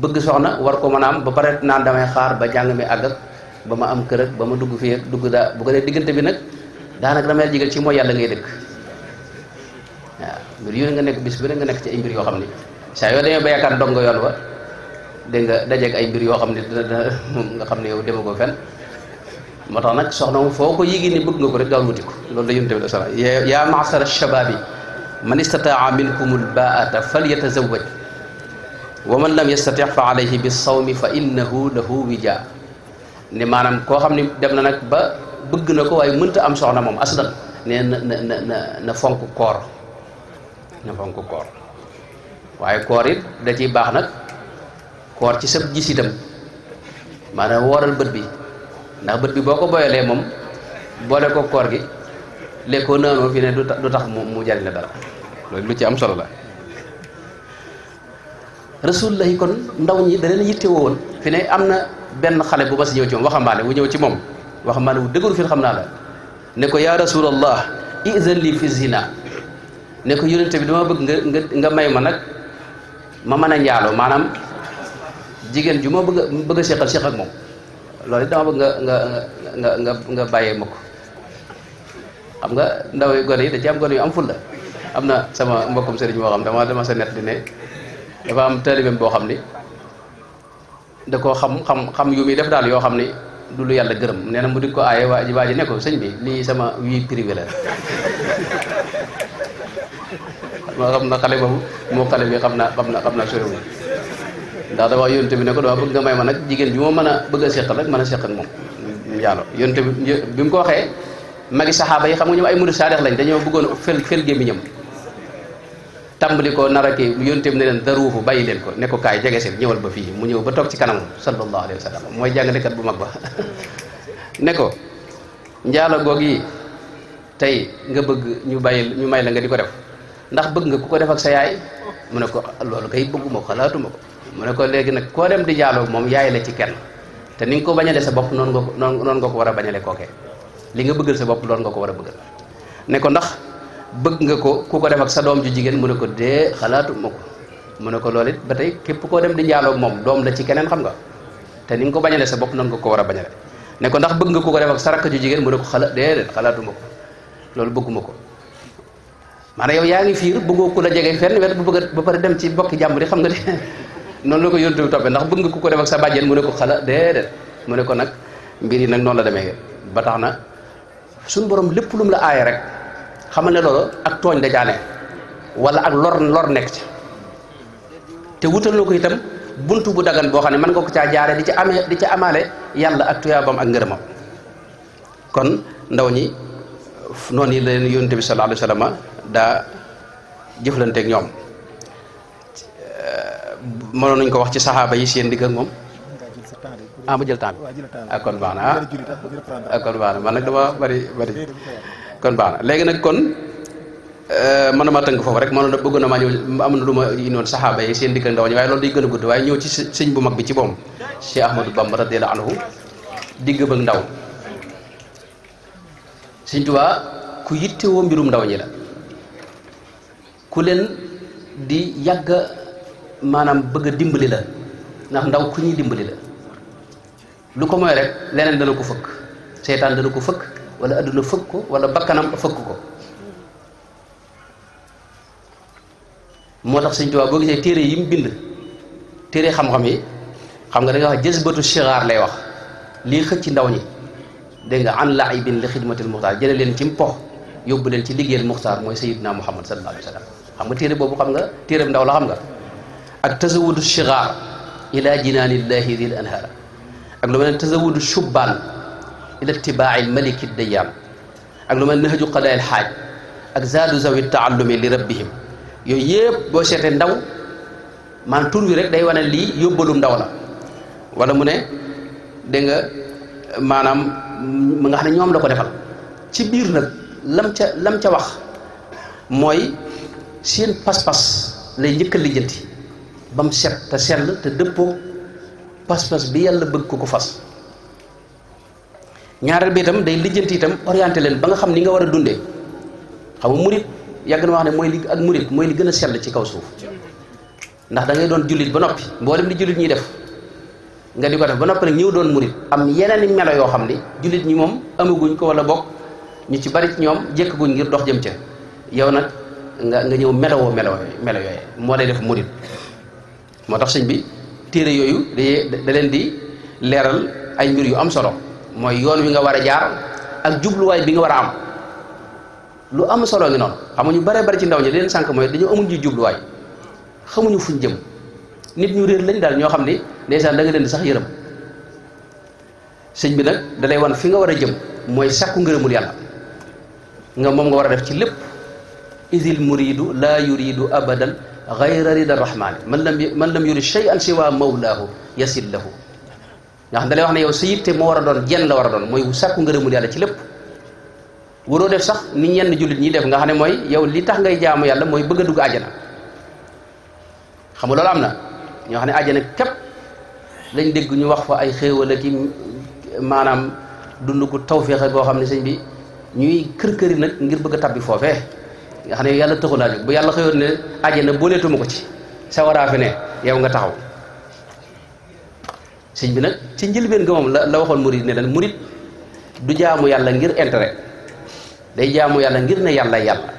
bëgg soxna war ko mën a am ba pare naan damay xaar ba jàng mi àgg ak ba ma am kër ak ba ma dugg fii ak dugg daa bu ko dee diggante bi nag daanaka damay jigal ci mooy yàlla ngay dëkk. waaw mbir yooyu nga nekk bis bi rek nga nekk ci ay mbir yoo xam ni saa yoo demee ba yaakaar dog nga yoon wa dégg nga dajeeg ay mbir yoo xam ne nga xam ne yow dema ko fenn. moo tax nag soxna moom foo ko yéegi ni bëgg nga ko rek gaaw wuti ko. loolu la yonent bi sala yaa ma'shara shababi man istataa minkumul baata falyatazawwaj wa man lam yastati' fa alayhi bis-sawmi fa innahu lahu wija. ne maanaam koo xam ne dem na nag ba bëgg na ko waaye mënta am soxna moom aslan ne na fonk koor, na fonk koor. waaye koor it da ciy baax nag koor ci sab gis itam maanaam wooral bët bi, ndax bët bi boo ko boyalee moom boole ko koor gi lekkoo naanoo fi ne du tax mu jariñ la dara. loolu lu ci am solo la. rasulullah kon ndaw ñi da leen yitte woon fi ne am na benn xale bu ma si ñëw ci moom waxambaane wu ñëw ci moom waxambaane wu dëgëru fi xam naa la ne ko yaa rasulallah izan li fi zina, ne ko yonente bi dama bëgg nga may ma nag ma mën a njaaloo, maanaam jigéen ju ma bëgg a séq ak moom. loolu it dama bëgg nga bàyyee ma ko. xam nga ndaw gone yi da ci am gone yu am ful la. am na sama mbokkum sëriñ moo xam dama sa net di ne dafa am taalibeem boo xam ni da koo xam yu muy def daal yoo xam ni du lu yàlla gërëm. nee na mu di ko aaye waa ji ne ko sëñ bi lii sama vie privée la. moo xam na xale boobu moo xale bi xam naa soriwul, ndax dama yonte bi ne ko dama bëgg nga may ma nag jigéen bi moo mën a bëgg a seqal rek mën a seq ak moom yàlla. yonte bi mu ko waxee magi saxaaba yi xam nga ñoom ay murid saadix lañ, dañoo bëggoon fel gémmiñam tàmbali ko nar a kii. yonte bi ne leen daruufu bàyyi leen ko, ne ko kaay jege seen ñëwal ba fii. mu ñëw ba toog ci kanamam sallallahu alayhi wa sallam, mooy jàngalekat bu mag ba ne ko njaalo goog yi tey nga bëgg ñu may la nga di ko def, ndax bëgg nga ku ko def ak sa yaay? mu ne ko loolu kay bëgguma ko, xalaatuma ko. mu ne ko léegi nag koo dem di jaaloo moom yaay la ci kenn, te ni nga ko bañale sa bopp noonu nga ko war a bañale kookee. li nga bëggal sa bopp loolu nga ko war a bëggal. ne ko ndax bëgg nga ko ku ko def ak sa doom ju jigéen? mu ne ko dee xalaatuma ko. mu ne ko loolu it ba tey képp koo dem di jaaloo moom doom la ci keneen, xam nga, te ni nga ko bañale sa bopp noonu nga ko war a bañale. ne ko ndax bëgg nga ku ko def ak sa rakk ju jigéen? mu ne ko déedéet xalaatuma ko, loolu bëgguma ko. maanaam yow yaa ngi fiir bëggoo ku la jege fenn wet bu bëgg ba pare dem ci bokki jàmm di xam nga de noonu la ko yontu bi toppee. ndax bëgg nga ku ko def ak sa bàjjen? mu ne ko déedéet. mu ne ko nag mbir yi nag noonu la demee. ba tax na suñu borom lépp lu mu la aaye rek xamal ne loolu ak tooñ da jaane wala ak lor nekk ci, te wutal na ko itam buntu bu dagan boo xam ne mën nga ko caa jaare di ca amaale yàlla ak tuyaabam ak ngërëmam. kon ndaw ñi noonu yi la leen yonent bi sallallahu alayhi wa sallam daa jëflanteeg ñoom. mënoon nañ ko wax ci saxaaba yi seen digg ak moom. ma jël temps bi ak kon baax na ak kon baax na man nag dama bari kon baax na léegi nag kon man ma tënk foofu rek mënoon na bëggoon na maa ñëw am na lu ma inoon saxaaba yi seen digg ak ndaw ñi, waaye loolu day gën a gudd. waaye ñëw ci sëñ bu mag bi ci boom Cheikh Ahmadou Bamba radiyallahu anhu digg ak ndaw. Sëñ Tuubaa ku yittewoo mbirum ndaw ñi la, ku leen di yàgg maanaam bëgg a dimbali la, ndax ndaw ku ñuy dimbali la. lu ko mooy rek leneen dana ko fëkk, seytaan dana ko fëkk, wala adduna fëkk ko, wala bakkanam fëkk ko. moo tax Sëñ Tuubaa boo gisee téere yi mu bind, téere xam-xam yi, xam nga da nga wax jazbatu shigaar lay wax, lii xëcc ndaw ñi, dégg nga an laibin li xidmatil muxtaar, jële leen ci mpox yóbbu leen ci liggéeyal muxtaar mooy sayidna muhammad sallallahu alayhi wa sallam. xam nga téere boobu xam nga téere ndaw la, xam nga ak tazawudu shigaar ila jinaanillahi dil anhaar, ak lu mel ne tazawudu shubbaan ila itibaa'i maliki dayyaan, ak lu mel ne nahju qadaa'il xaaj, ak zaadu zawi taallumi li rabbihim. yooyu yëpp boo seetee ndaw man tur wi rek day wane lii yóbbalum ndaw la. wala mu ne dégg nga maanaam mu nga xam ne ñoom la ko defal ci biir nag lam ca wax mooy seen pas-pas lay njëkk a lijjanti ba mu set te sell te dëppoo pas-pas bi yàlla bëgg ko fas. ñaareel bi itam day lijjanti itam orienté leen ba nga xam ni nga war a dundee. xam nga murit yàgg na wax ne mooy li ak murit mooy li gën a sell ci kaw suuf, ndax da ngay doon jullit ba noppi mboolem li jullit ñuy def nga di ko def ba noppi nag ñëw doon murit am yeneen i melo yoo xam ni jullit ñi moom amaguñ ko, wala bokk ñu ci bari ci ñoom jékkaguñ ngir dox jëm ca. yow nag nga ñëw melowoo melo yooyu moo lay def murit. moo tax sëñ bi téere yooyu da leen di leeral ay mbir yu am solo, mooy yoon wi nga war a jaar ak jubluwaay bi nga war a am. lu am solo ngi noonu. xam nga ñu bare bari ci ndaw ñi leen sànq mooy dañoo amul ji jubluwaay, xamuñu fuñ jëm, nit ñu réer lañ daal ñoo xam ni ndeysaan da nga leen di sax yërëm. sëñ bi nag da lay wan fi nga war a jëm mooy sàkku ngërëmul yàlla, nga moom nga war a def ci lépp. idil muridu laa yuridu abadan gayra rida rahmaani man lam yurid shay'an siwa mawlaahu yasil lahu. nga xam da lay wax ne yow sa yitte moo war a doon jenn la war a doon, mooy sàkku ngërëmul yàlla ci lépp. waroo def sax ni ñenn jullit ñi def nga xam ne mooy yow li tax ngay jaamu yàlla mooy bëgg a dugg àjjana. xam nga loolu am na ñoo xam ne àjjana képp lañ dégg ñu wax fa ay xéewal ak maanaam dund ko tawféex goo xam ne sëñ bi ñuy kër-këri nag ngir bëgg a tabbi foofee nga xam ne yàlla taxul a jóg bu yàlla xëyoon ne àjjana booleetuma ko ci sawaraa fi ne yow nga taxaw. sëñ bi nag ci njëlbeen ga moom la waxoon murid ne leen murid du jaamu yàlla ngir intérêt, day jaamu yàlla ngir ne yàlla yàlla.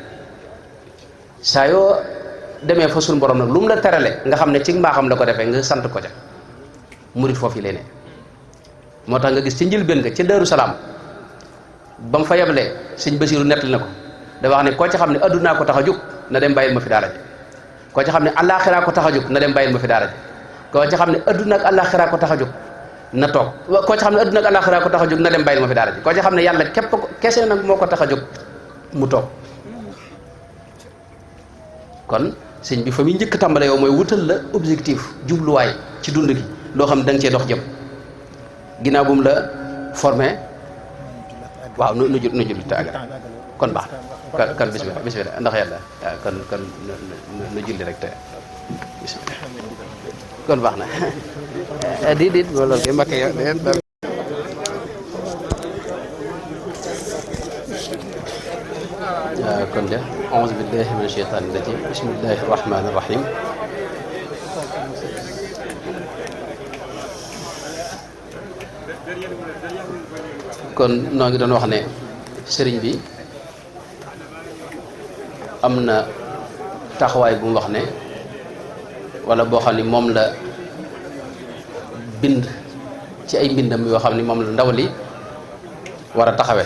saa yoo demee fa suñu borom nag lu mu la terale nga xam ne ci mbaaxam la ko defee nga sant ko ca. murid foofu lay ne. moo tax nga gis ci njëlbéen nga ca Daaru Salaam ba mu fa yeblee sëñ Basiiru nettali na ko da wax ne koo ci xam ne addunaa ko tax a jóg na dem bàyyil ma fi daara ji, koo ci xam ne àllaaxiraa ko tax a jóg na dem bàyyil ma fi daara ji, koo ci xam ne adduna ak àllaaxiraa ko tax a jóg na toog, koo ci xam ne adduna ak àllaaxiraa ko tax a jóg na dem bàyyil ma fi daara ji, koo ci xam ne yàlla képp kese nag moo ko tax a jóg mu toog. kon sëñ bi fa muy njëkk tàmbale yow mooy wutal la objectif jubluwaay ci dund gi loo xam ne da nga cee dox jëm. ginnaaw bu mu la formé waaw nu jul te àggal kon baax na kon bismillah ndax yàlla waaw kon nu julli rek te bismillah kon baax na di loolu kay mbakke yow kon de a'uuzu billahi mina shaytaani rajiim bismillahi rahmaani rahiim. kon noo ngi doon wax ne sëriñ bi am na taxawaay bu mu wax ne wala boo xam ni moom la bind ci ay mbindam yoo xam ni moom la ndaw li war a taxawe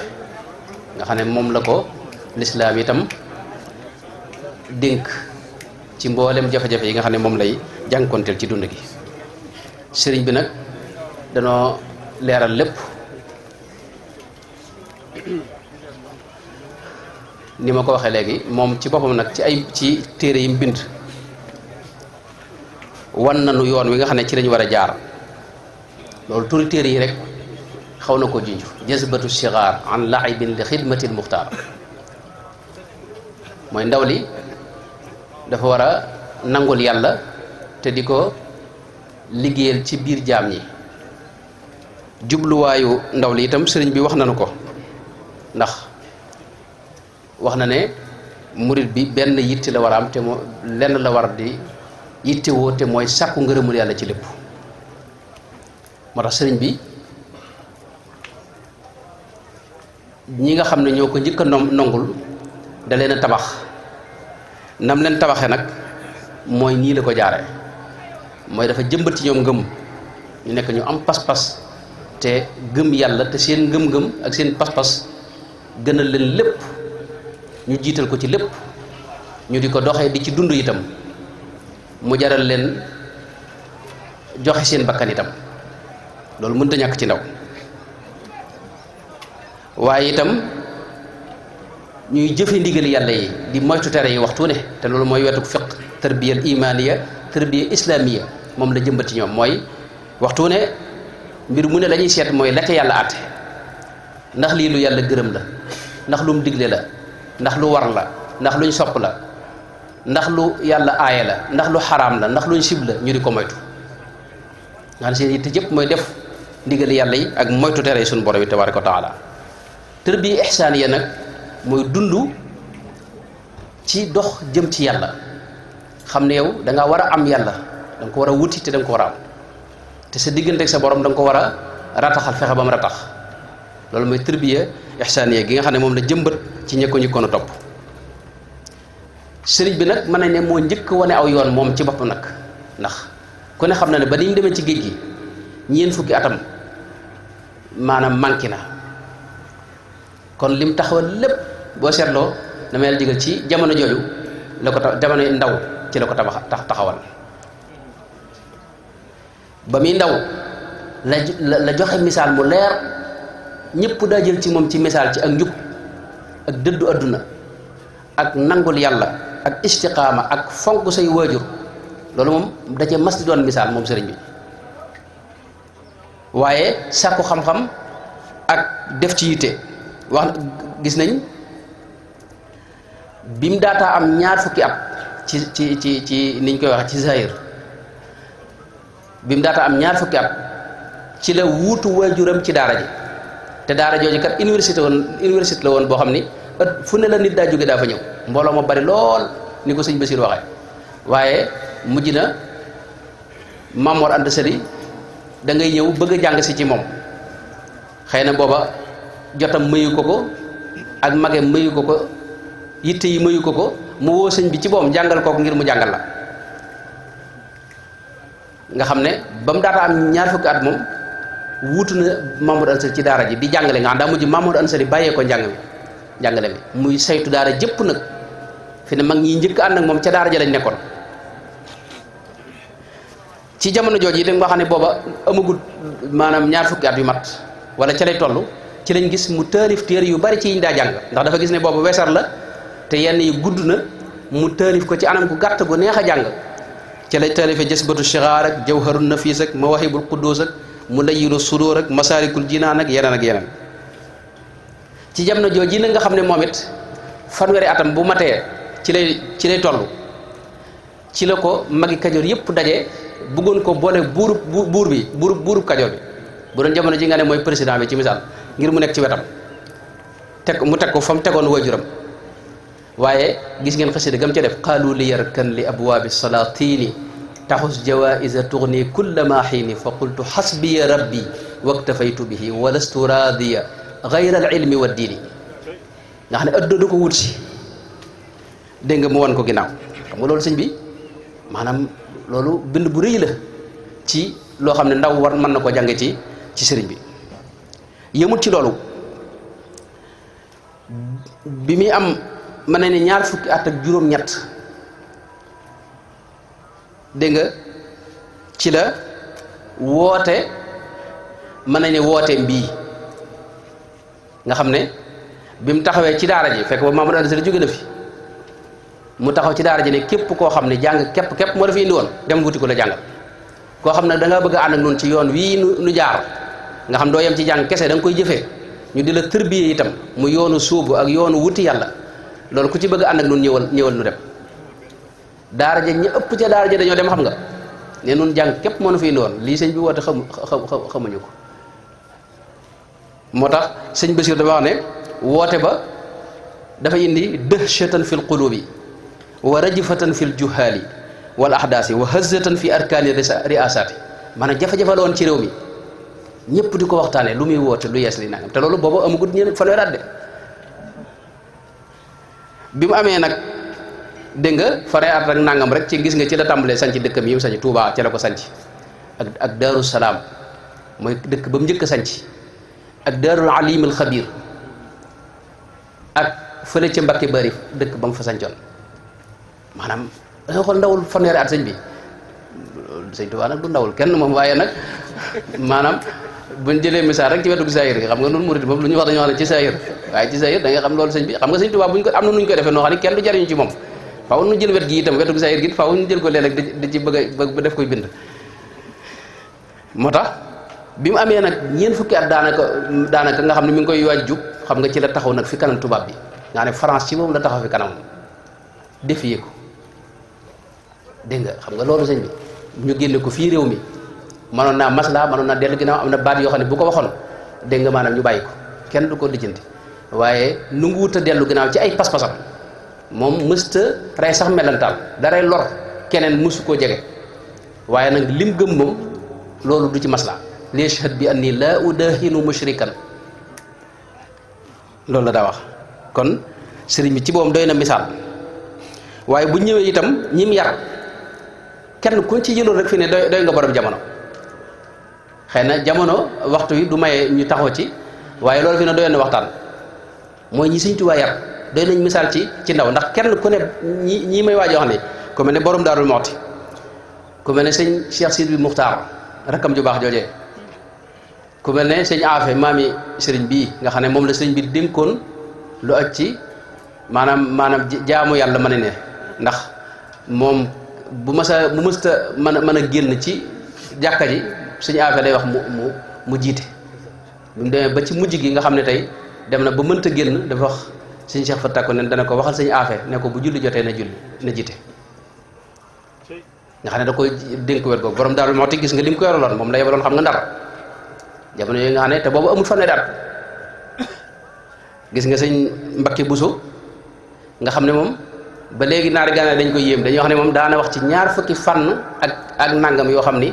nga xam ne moom la ko lislaam itam dénk ci mboolem jafe-jafe yi nga xam ne moom lay jànkonteel ci dund gi. sëriñ bi nag danoo leeral lépp ni ma ko waxee léegi moom ci boppam nag ci téere yi mu bind wan nañu yoon wi nga xam ne ci lañu war a jaar. loolu turi téere yi rek xaw na ko junj jazbatu sigaar an laibin li xidmatil muxtaar mooy ndaw li dafa war a nangul yàlla te di ko liggéeyal ci biir jaam ñi. jubluwaayu ndaw li itam sëriñ bi wax nañu ko ndax wax na ne murit bi benn yitte la war a am te moo lenn la war di yitte woo te mooy sàkku ngërëmul yàlla ci lépp. moo tax sëriñ bi ñi nga xam ne ñoo ko njëkk a nongul da leen a tabax nam leen tabaxee nag mooy nii la ko jaare mooy dafa jëmbat ci ñoom ngëm ñu nekk ñu am pas-pas te gëm yàlla te seen ngëm-ngëm ak seen pas-pas gënal leen lépp ñu jiital ko ci lépp ñu di ko doxee di ci dund itam mu jaral leen joxe seen bakkan itam loolu mënta ñàkk ci ndaw waaye itam ñuy jëfe ndigal yàlla yi di moytu tere yi waxtu ne te loolu mooy wetu fiq tarbiya imaniya tarbiya islamiya moom la jëmbati ñoom mooy waxtu ne mbir mu ne la ñuy seet mooy la ca yàlla àtte ndax lii lu yàlla gërëm la ndax lu mu digle la ndax lu war la ndax luñ sopp la ndax lu yàlla aaye la ndax lu xaraam la ndax luñ sib la ñu di ko moytu nga xam seen yitte jëpp mooy def ndigal yàlla yi ak moytu tere yi suñu borom bi tabaaraka wa taala tarbiya ihsaaniya nag mooy dund ci dox jëm ci yàlla xam ne yow da nga war a am yàlla da nga ko war a wuti te da nga ko war a am te sa diggante ak sa borom da nga ko war a rataxal fexe ba mu ratax loolu mooy tarbiya ihsaaniya gi nga xam ne moom la jëmbat ci ñi ko a topp sëriñ bi nag mën nañ ne moo njëkk wane aw yoon moom ci bopp nag ndax ku ne xam na ne ba ni mu demee ci géej gi ñeent fukki atam maanaam manqué na kon lim taxawal lépp boo seetloo dama yàlla digal ci jamono jooju la ko jamono ndaw ci la ko taxawal ba muy ndaw la joxe misaal mu leer ñëpp daa jël ci moom ci misaal ci ak njub ak dëddu adduna ak nangul yàlla ak istiqaama ak fonk say waajur loolu moom da cee mas di doon misaal moom sëriñ bi waaye sàkku xam-xam ak def ci yitte wax gis nañ bi mu daataa am ñaar fukki at ci niñ koy waxee ci zahir bi mu daataa am ñaar fukki at ci la wuutu waajuram ci daara ji te daara jooju kat université la woon boo xam ni fu ne la nit daa jóge daa fa ñëw mbooloo ma bari lool ni ko sëñ Basiir waxee waaye mujj na Maam Mor Anta Sali da ngay ñëw bëgg a jàng si ci moom xëy na booba jotam mayu ko ak magem mayu ko yitte yi mayu ko mu woo sëñ bi ci boom jàngal kooku ngir mu jàngal la nga xam ne ba mu daata am ñaar fukki at moom wuutu na Maam Mor Anta Sali ci daara ji di jàngale nga xam daa mujj Maam Mor Anta Sali bàyyee ko njàngale mi muy saytu daara jëpp nag fi ne mag ñi njëkk ànd ak moom ca daara ja lañ nekkoon ci jamono jooju yi da nga xam ne booba amagul maanaam ñaar fukki at yu mat wala ca lay toll ci lañ gis mu taalif téere yu bari ci yiñ daa jàng ndax dafa gis ne booba wesar la te yenn yi gudd na mu taalif ko ci anam gu gàtt gu neex a jàng ca lay taalife jasbatu shixaar ak jawharun nafis ak mawahibul quddus ak mulayyiru sudur ak masaalikul jinaan ak yeneen ci jamono jooju yi nag nga xam ne moom it fanweeri atam bu matee ci lay toll ci la ko magi kajoor yëpp daje bëggoon ko boole buurub kajoor bi bu doon jamono ji nga ne mooy président bi ci misaal ngir mu nekk ci wetam mu teg ko fa mu tegoon waajuram waaye gis ngeen xasida gam ca def qaalu li yarkan li abwaabi salaatini taxus jawaisa tugni kulla ma xiini fa qultu xasbiya rabbi waktafaytu bihi wa lastu raadiya gayra al ilmi wa diini nga xam ne adduna du ko wut si dégg nga mu wan ko ginnaaw xam nga loolu sëñ bi maanaam loolu bind bu rëy la ci loo xam ne ndaw war mën na ko jànge ci sëriñ bi yëmut ci loolu bi muy am mën na ne ñaar fukki at ak juróom-ñett dégg nga ci la woote mën nañ ne wooteem bii nga xam ne bi mu taxawee ci daara ji fekk ba Mamadou Anta Sali jóge na fi mu taxaw ci daara ji ne képp koo xam ne jàng képp moo dafa indi woon dem wuti ko la jàngal koo xam ne da ngaa bëgg a ànd ak noonu ci yoon wii nu jaar nga xam doo yem ci jàng kese da nga koy jëfee ñu di la tërbiyee itam mu yoonu suubu ak yoonu wuti yàlla loolu ku ci bëgg a ànd ak noonu ñëwal nu dem daara ja ñu ëpp ca daara ja dañoo dem xam nga ne nun jàng képp moo na fi indi woon lii sëñ bi woote xamuñu ko moo tax sëñ Basiir dafa wax ne woote ba dafa indi dëhshatan fil qulubi wa rajfatan fil juhali wal ahdaasi wa hazatan fi arkaani riasaati maanaam jafe-jafe la woon ci réew mi ñëpp di ko waxtaanee lu muy woote lu yees li nangam te loolu boobu amagut ñeneen fanweeri at de bi mu amee nag dégg nga fanweeri at ak nangam rek ci gis nga ci la tàmbalee sanc dëkkam yi mu sanc Touba ci la ko sanc ak Daaru Salaam mooy dëkk ba mu njëkk a sanc ak Daarul Alim al Xabir ak fële ca Mbakke Bari dëkk ba mu fa sancoon maanaam da nga xool ndawul fanweeri at sëñ bi sëñ Tuubaa nag du ndawul kenn moom waaye nag maanaam buñ jëlee misaal rek ci wetu saayir gi xam nga noonu murid moom lu ñu wax dañoo wax ne ci saayir waaye ci saayir da nga xam loolu sëñ bi xam nga sëñ Tuubaa buñ ko am na nuñ koy defee noo xam ne kenn du jariñu ci moom faaw nu jël wet gi itam wetu saayir gi faaw ñu jël ko léeg-léeg di ci bëgg a def koy bind moo tax bi mu amee nag ñeent fukki at daanaka nga xam ne mi ngi koy waaj jub xam nga ci la taxaw nag fi kanam tubaab bi nga ne France ci moom la taxaw fi kanam défier ko dégg nga xam nga loolu sëñ bi ñu génne ko fii réew mi mënoon naa masla mënoon naa dellu ginnaaw am na baat yoo xam ne bu ko waxoon dégg nga maanaam ñu bàyyi ko kenn du ko lijjanti waaye nu ngu wut a dellu ginnaaw ci ay pas-pasam moom mësta rey sax melantaal daray lor keneen mësu koo jege waaye nag lim gëm moom loolu du ci masla liyashhad bi anni laa udahinu mushrikan loolu la daa wax kon sëriñ bi ci boom doy na misaal waaye bu ñëwee itam ñim yar kenn ku ci jëloon rek fi ne doy nga borom jamono xëy na jamono waxtu wi du maye ñu taxaw ci waaye loolu fi ne doyoon na waxtaan mooy ñi Sëriñ Tuubaa yar doy nañ misaal ci ndaw ndax kenn ku ne ñi may waaj wax ne ku mel ne borom Daarul Muxti ku mel ne sëñ Cheikh Sidi Muxtaar rakkam ju baax joojee ku mel ne sëñ Afe maami sëriñ bii nga xam ne moom la sëriñ bi dénkoon lu aj ci maanaam jaamu yàlla mën a ne ndax moom bu mësta mën a génn ci jàkka ji sëñ Afe day wax mu jiite bi mu demee ba ci mujj gi nga xam ne tey dem na ba mënta génn dafa wax sëñ Cheikh Fatta ko ne dana ko waxal sëñ Afe ne ko bu julli jotee na jiite nga xam ne da koy dénk wet googu borom Daaru Muxti gis nga lim ko yoraloon moom la yebaloon xam nga Ndar jamono yooyu nga xam ne te boobu amul fanweeri at gis nga sëñ Mbakke Buso nga xam ne moom ba léegi naari gànnaar dañ koy yéem dañuy wax ne moom daana wax ci ñaar fukki fànn ak nangam yoo xam ni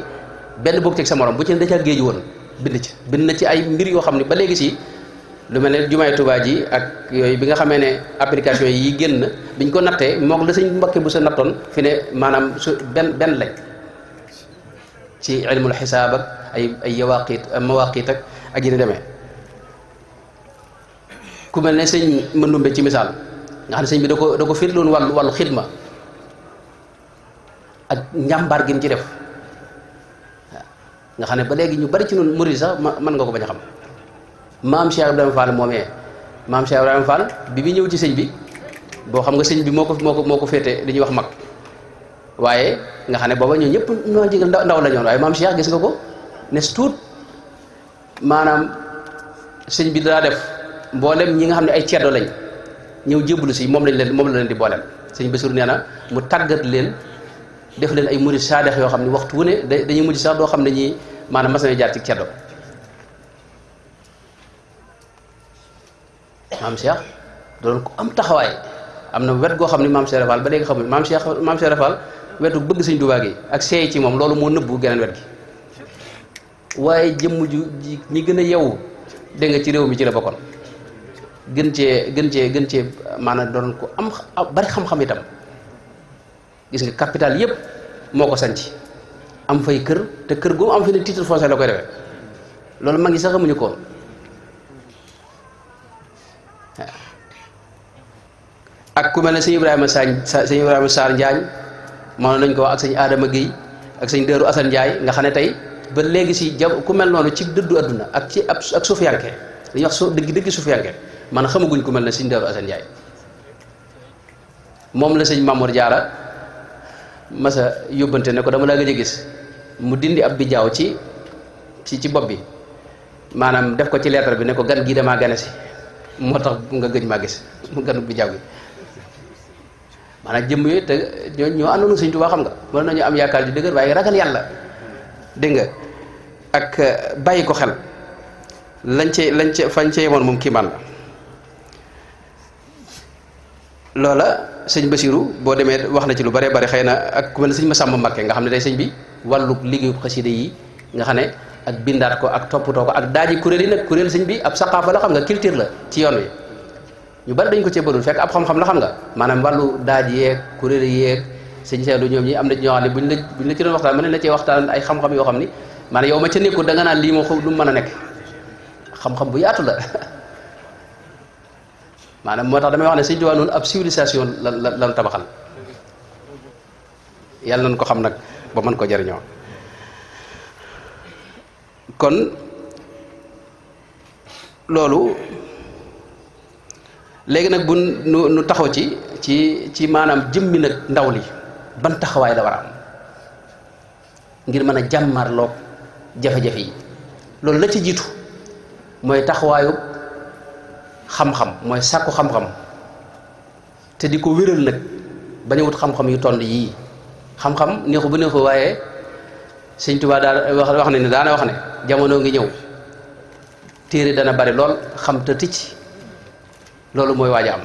benn bokk ci sa morom bu ci ne da caa géeju woon bind na ci ay mbir yoo xam ne ba léegi si lu mel ne jumaay Tuubaa ji ak yooyu bi nga xamee ne application yi génn biñ ko nattee moog la sëñ Mbakke Buso nattoon fi ne maanaam benn lañ ci ilmul xisaab ak ay mawaqit ak yi ni demee ku mel ne sëñ Mandumbe ci misaal nga xam ne sëñ bi da ko féetloon wàllu xidma ak njàmbaar gi mu ci def nga xam ne ba léegi ñu bari ci noonu murid sax mën nga ko bañ a xam maam Cheikh Ibrahima Fall moomee maam Cheikh Ibrahima Fall bi ñëw ci sëñ bi boo xam nga sëñ bi moo ko féete li ñuy wax mag waaye nga xam ne booba ñoo ñëpp ñoo jigal ndaw la ñoon waaye maam Cheikh gis nga ko ne tuut maanaam sëñ bi daa def mboolem ñi nga xam ne ay ceddo lañ ñëw jébbalu si moom la leen di boolem sëñ Bassirou nee na mu tàggat leen def leen ay murid saadex yoo xam ne waxtu wu ne dañuy mujj sax doo xam ne ñi maanaam mas na jaar ci ceddo maam Cheikh doon ko am taxawaay am na wet goo xam ne maam Cheikh Fall ba léegi xamuñ maam Cheikh Fall wetu bëgg sëñ Tuubaa gi ak seey ci moom loolu moo nëbbu geneen wet gi waaye jëmm ju ñi gën a yeewu dégg nga ci réew mi ci la bokkoon gën cee maanaam doon ko am bari xam-xam itam gis nga capital yépp moo ko sanc am fay kër te kër gu am fi ne titre foncier la koy defee loolu mag ñi sax xamuñu ko ak ku mel ne sëñ Ibrahima Sarr Njaañ mënoon nañ ko wax ak sëñ Adama Guèye ak sëñ Dëru Assane Ndiaye nga xam ne tey ba léegi si ku mel noonu ci dëddu adduna ak ci ak suufiyanke li ñuy wax dëgg suufiyanke man xamaguñ ku mel ne sëñ Dëru Assane Ndiaye moom la sëñ Mamour Diarra masa yóbbante ne ko dama laa gëj a gis mu dindi ab bijaaw ci bopp bi maanaam def ko ci lettre bi ne ko gan gii damaa gane si moo tax nga gëj maa gis mu ganu bijaaw gi maanaam jëmm yooyu te ñoo àndoon Sëñ Tuubaa xam nga mën nañu am yaakaar ju dëgër waaye ragal yàlla dégg nga ak bàyyi ko xel lañ ca fañ ca yemoon moom kiimaan la loola sëñ Basiru boo demee wax na ci lu bare bari xëy na ak ku mel ne sëñ Masamba Mbakke nga xam ne tey sëñ bi wàllu liggéeyu xasida yi nga xam ne ak bindaat ko ak toppatoo ko ak daaji kuréel yi nag kuréel sëñ bi ab saqaafa la xam nga culture la ci yoon wi ñu bari dañ ko cee bëggoon fekk ab xam-xam la xam nga maanaam wàllu daaj yeeg kuréel yeeg sëñ Seydou ñoom ñi am na ñoo xam ne buñ la ci doon waxtaan mën na cee waxtaan ay xam-xam yoo xam ni maanaam yow ma ca nekkul da nga naan lii moo xaw du mën a nekk xam-xam bu yaatu la maanaam moo tax damay wax ne sëñ Tuubaa noonu ab civilisation lan tabaxal yàlla nañ ko xam nag ba mën ko jariñoo kon loolu léegi nag bu nu taxaw ci maanaam jëmmi nag ndaw li ban taxawaay la war a am ngir mën a jàmmarloog jafe-jafe yi loolu la ci jiitu mooy taxawaayu xam-xam mooy sàkku xam-xam te di ko wéral nag bañ a wut xam-xam yu toll yii xam-xam neexu bu neexu waaye sëñ Tuubaa daal wax ne ni daana wax ne jamono ngi ñëw téere dana bari lool xam te ticc loolu mooy waaj a am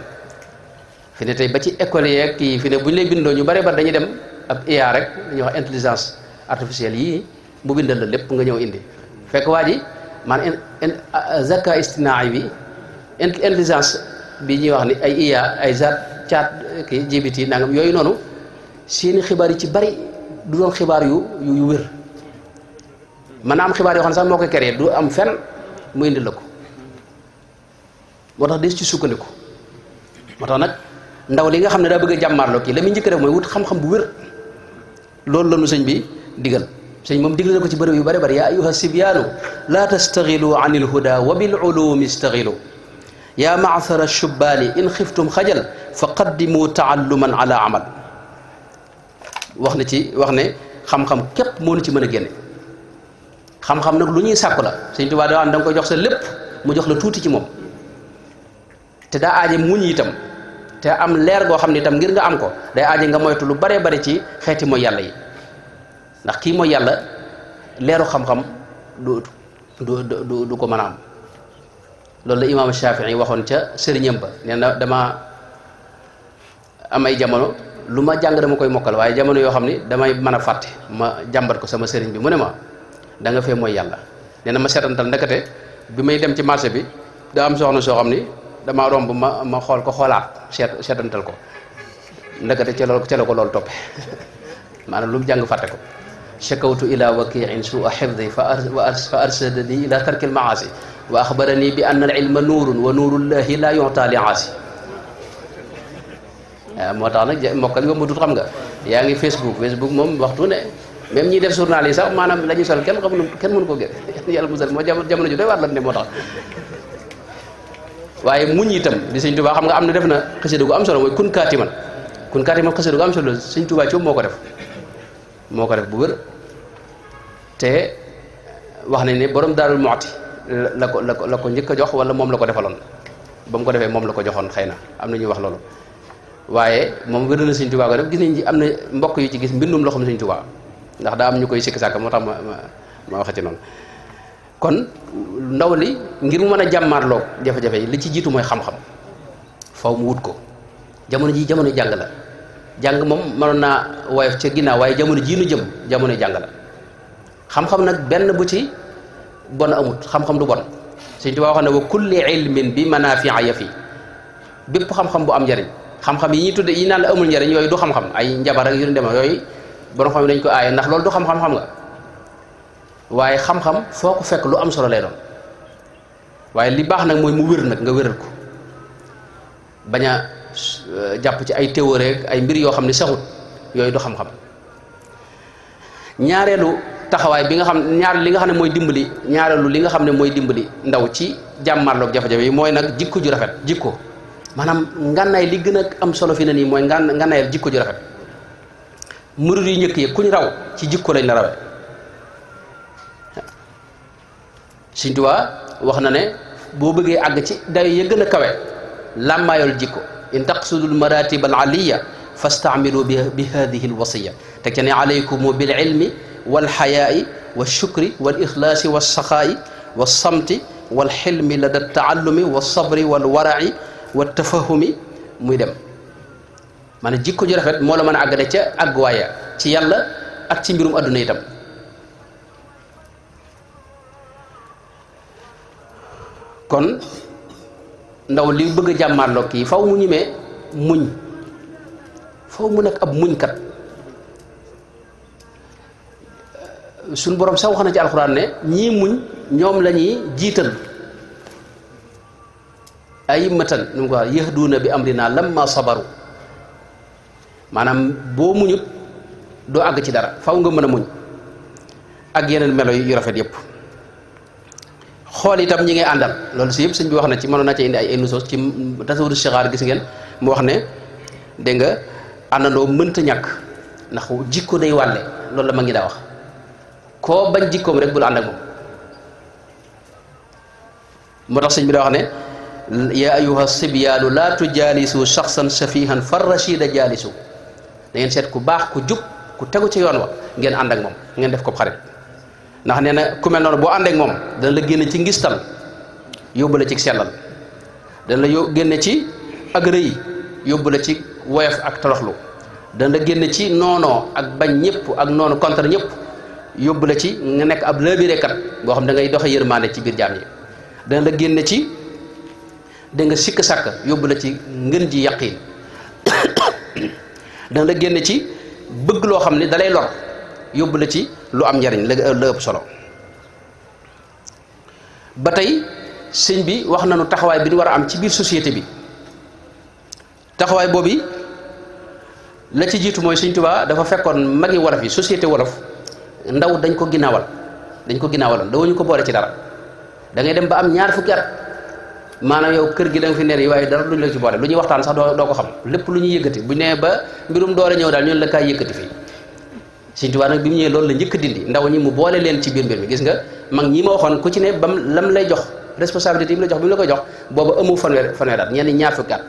fi ne tey ba ci école yeeg kii fi ne bu ñu lay bindoo ñu bari bari dañuy dem ab IA rek dañuy wax intelligence artificielle yii mu bindal la lépp nga ñëw indi fekk waa ji maanaam zaka istinaay bi intelligence bi ñuy wax ni ay IA ay chat kii GPT nangam yooyu noonu seeni xibaar yi ci bari du doon xibaar yu wér mën naa am xibaar yoo xam ne sax moo koy créé du am fenn mu indi la ko moo tax des ci sukkandiku moo tax nag ndaw li nga xam ne daa bëgg a jàmmaarloo kii la muy njëkk def mooy wut xam-xam bu wér loolu la nu sëñ bi digal sëñ moom digal na ko ci bërëb yu bari bari yaa ayyuha sibyaanu laa tastaxilu an il huda wa bil ulumi staxilu yaa maasara shubbaani in xiftum xajal fa qaddimu taalluman ala amal wax ne xam-xam képp moo nu ci mën a génne xam-xam nag lu ñuy sàkku la sëñ Tuubaa da nga koy jox sa lépp mu jox la tuuti ci moom te daa aaje muñ itam te am leer goo xam ne itam ngir nga am ko day aaje nga moytu lu baree bari ci xeeti mooy yàlla yi ndax kii mooy yàlla leeru xam-xam du ko mën a am loolu la imaam Shafii waxoon ca sëriñam ba nee na dama am ay jamono lu ma jàng dama koy mokkal waaye jamono yoo xam ni damay mën a fàtte ma jàmbat ko sama sëriñ bi mu ne ma da nga fee mooy yàlla nee na ma seetantal ndekete bi may dem ci marché bi daa am soxna soo xam ni damaa romb ma xool ko xoolaat seetantal ko ndekete ca la ko loolu toppe maanaam lu mu jàng fàtte ko shakawtu ila wakiin suu xifdi fa arsadani ila tarki almaasi wa axbarani bi anna al ilma nuurun wa nuurullahi la yuta li aasi waaw moo tax nag mokkal yombatut xam nga yaa ngi Facebook moom waxtu ne même ñiy def journal yi sax maanaam la ñuy sol kenn mënu ko gën yàlla musal moo jamono ju doy war la ne moo tax waaye muñ itam di sëñ Tuubaa xam nga am na def na xasida gu am solo mooy kun kaatiman xasida gu am solo sëñ Tuubaa ci moo ko def bu wér te wax nañ ne borom Daarul Muxti la ko njëkk a jox wala moom la ko defaloon ba mu ko defee moom la ko joxoon xëy na am na ñuy wax loolu waaye moom wér na sëñ Tuubaa ko def gis nañ am na mbokk yu ci gis mbindum loxoom sëñ Tuubaa ndax daa am ñu koy sikk sàkk moo tax ma waxe ci noonu kon ndaw li ngir mu mën a jàmmaarloo jafe-jafe yi li ci jiitu mooy xam-xam faw mu wut ko jamono ji jamono jàng la jàng moom mënoon naa woyof ca ginnaaw waaye jamono jii nu jëm jamono jàng la xam-xam nag benn bu ci bon amut xam-xam du bon Sëñ Tuubaa wax ne wa kulli ilmin bi manafia ya fi bépp xam-xam bu am njariñ xam-xam yi ñuy tudde yi naan la amul njariñ yooyu du xam-xam ay njabar ak yu ñu dema yooyu borom xam dañ ko aaye ndax loolu du xam-xam xam nga waaye xam-xam foo ko fekk lu am solo lay doon waaye li baax nag mooy mu wér nag nga wéral ko bañ a jàpp ci ay théorie ak ay mbir yoo xam ne saxut yooyu du xam-xam ñaareelu taxawaay bi nga xam li nga xam ne mooy dimbali ñaareelu li nga xam ne mooy dimbali ndaw ci jàmmarloog jafe-jafe yi mooy nag jikko ju rafet jikko maanaam ngànnaay li gën a am solo fi ne nii mooy ngànnaayal jikko ju rafet murid yu njëkk yi kuñ raw ci jikko lañ la rawee Sëñ Tuubaa wax na ne boo bëggee àgg ci dayo ya gën a kawe làmmaayool jikko in taqsudul maratib al aliya fastaamilu bi hadihi al wasiya teg ca ne alaykumu bil ilmi wal xayaai wal shukri wal ixlaasi wal saxaayi wal samti wal xilmi lada taallumi wal sabri wal waraci wal tafahumi muy dem maanaam jikko ju rafet moo la mën a àggale ca àgguwaaya ci yàlla ak ci mbirum adduna itam. kon ndaw li bëgg a jàmmaarloo kii faw mu ñimee muñ, faw mu nekk ab muñkat. suñ borom sax wax na ci alxuraan ne ñii muñ ñoom la ñuy jiital a'immatan nu mu ko wax yahduuna bi amrina lamma sabaru. maanaam boo muñut doo àgg ci dara, faw nga mën a muñ ak yeneen melo yu rafet yépp. xool itam ñi ngay àndal loolu si yëpp sëñ bi wax na ci, mënoon na ci indi ay nusoos ci tasawudu sixaar gis ngeen mu wax ne dégg nga àndandoo mënta ñàkk ndax jikko day wàlle, loolu la ma ngi daa wax. koo bañ jikkoom rek bul ànd ak moom. moo tax sëñ bi daa wax ne yaa ayyuha sibyaanu laa tujaalisu shaxsan safihan far rashida jaalisu. da ngeen seet ku baax ku jub ku tegu ci yoon wa ngeen ànd ak moom, ngeen def ko xarit. ndax nee na ku mel noonu boo ànd ak moom dana la génne ci ngistal yóbbu la ci sellal, dana la génne ci ak rëy yóbbu la ci woyof ak toroxlu, dana la génne ci noonoo ak bañ ñëpp ak noonu contre ñëpp yóbbu la ci nga nekk ab laabirekat boo xam da ngay doxe yërmaande ci biir jaam yi. dana la génne ci da nga sikk sàkk yóbbu la ci ngën ji yaqiin dana la génne ci bëgg loo xam ne dalay lor yóbbu la ci lu am njariñ la ëpp solo. ba tey sëñ bi wax nañu taxawaay bi ñu war a am ci biir société bi. taxawaay boobu la ci jiitu mooy Sëñ Tuubaa dafa fekkoon magi wolof yi société wolof ndaw dañ ko ginnaawaloon dawuñu ko boole ci dara. da ngay dem ba am ñaar fukki at maanaam yow kër gi da nga fi neer yi waaye dara duñ la ci boole, lu ñuy waxtaan sax doo ko xam, lépp lu ñuy yëkkati bu nee ba mbirum doole ñëw daal ñun la kaay yëkkati fii. Sëñ Tuubaa nag bi mu ñëwee loolu la njëkk dindi ndaw ñi mu boole leen ci biir mbir mi. gis nga mag ñi ma waxoon ku ci ne bam lam lay jox responsabilité yi mu la jox bi mu la koy jox booba amu fanweer at ñenn ñaar fukki at.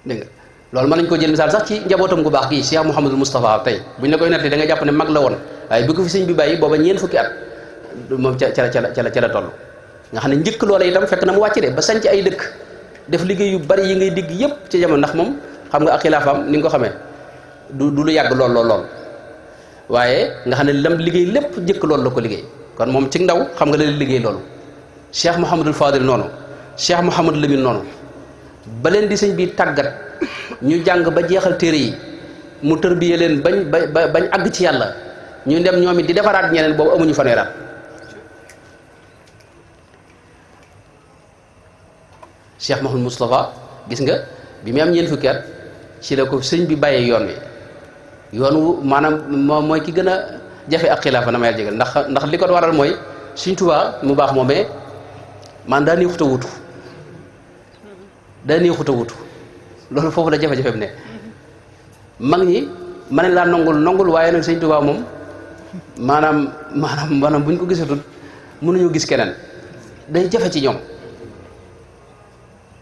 dégg nga loolu mën nañu ko jël misaal sax ci njabootam gu baax gii Cheikh Mouhamadul Moustapha tey buñ la koy nettali da nga jàpp ne mag la woon, waaye bi ko fi sëñ bi bàyyi booba ñeent fukki at moom ca la toll. nga xam ne njëkk loola itam fekk na mu wàcc de ba sanc ay dëkk def liggéey yu bari yi ngay digg yépp ci jamono, ndax moom xam nga ak xilaafaam ni nga ko xamee du lu yàgg lool waaye nga xam ne lam liggéey lépp njëkk loolu la ko liggéey. kon moom ci ndaw xam nga la liggéey loolu. Cheikh Mouhamadul Fadil noonu, Cheikh Mouhamadul Lamine noonu, ba leen di sëñ bi tàggat ñu jàng ba jeexal téere yi mu tërbiye leen bañ àgg ci yàlla ñu dem ñoom it di defaraat ñeneen boobu amuñu fanweeraat. Cheikh Mouhamadou Moustapha gis nga bi mu am ñeent fukki at ci la ko sëñ bi bàyyee yoon wi, yoon wu maanaam moom mooy ki gën a jafe ak xilaafa na ma yàlla jégal ndax li ko waral mooy Sëñ Tuubaa mu baax moomee man daa neexut a wutu loolu foofu la jafe-jafe bi ne. mag ñi ma ne laa nongul waaye nag Sëñ Tuubaa moom maanaam bu ñu ko gisatul mënuñu gis keneen, day jafe ci ñoom.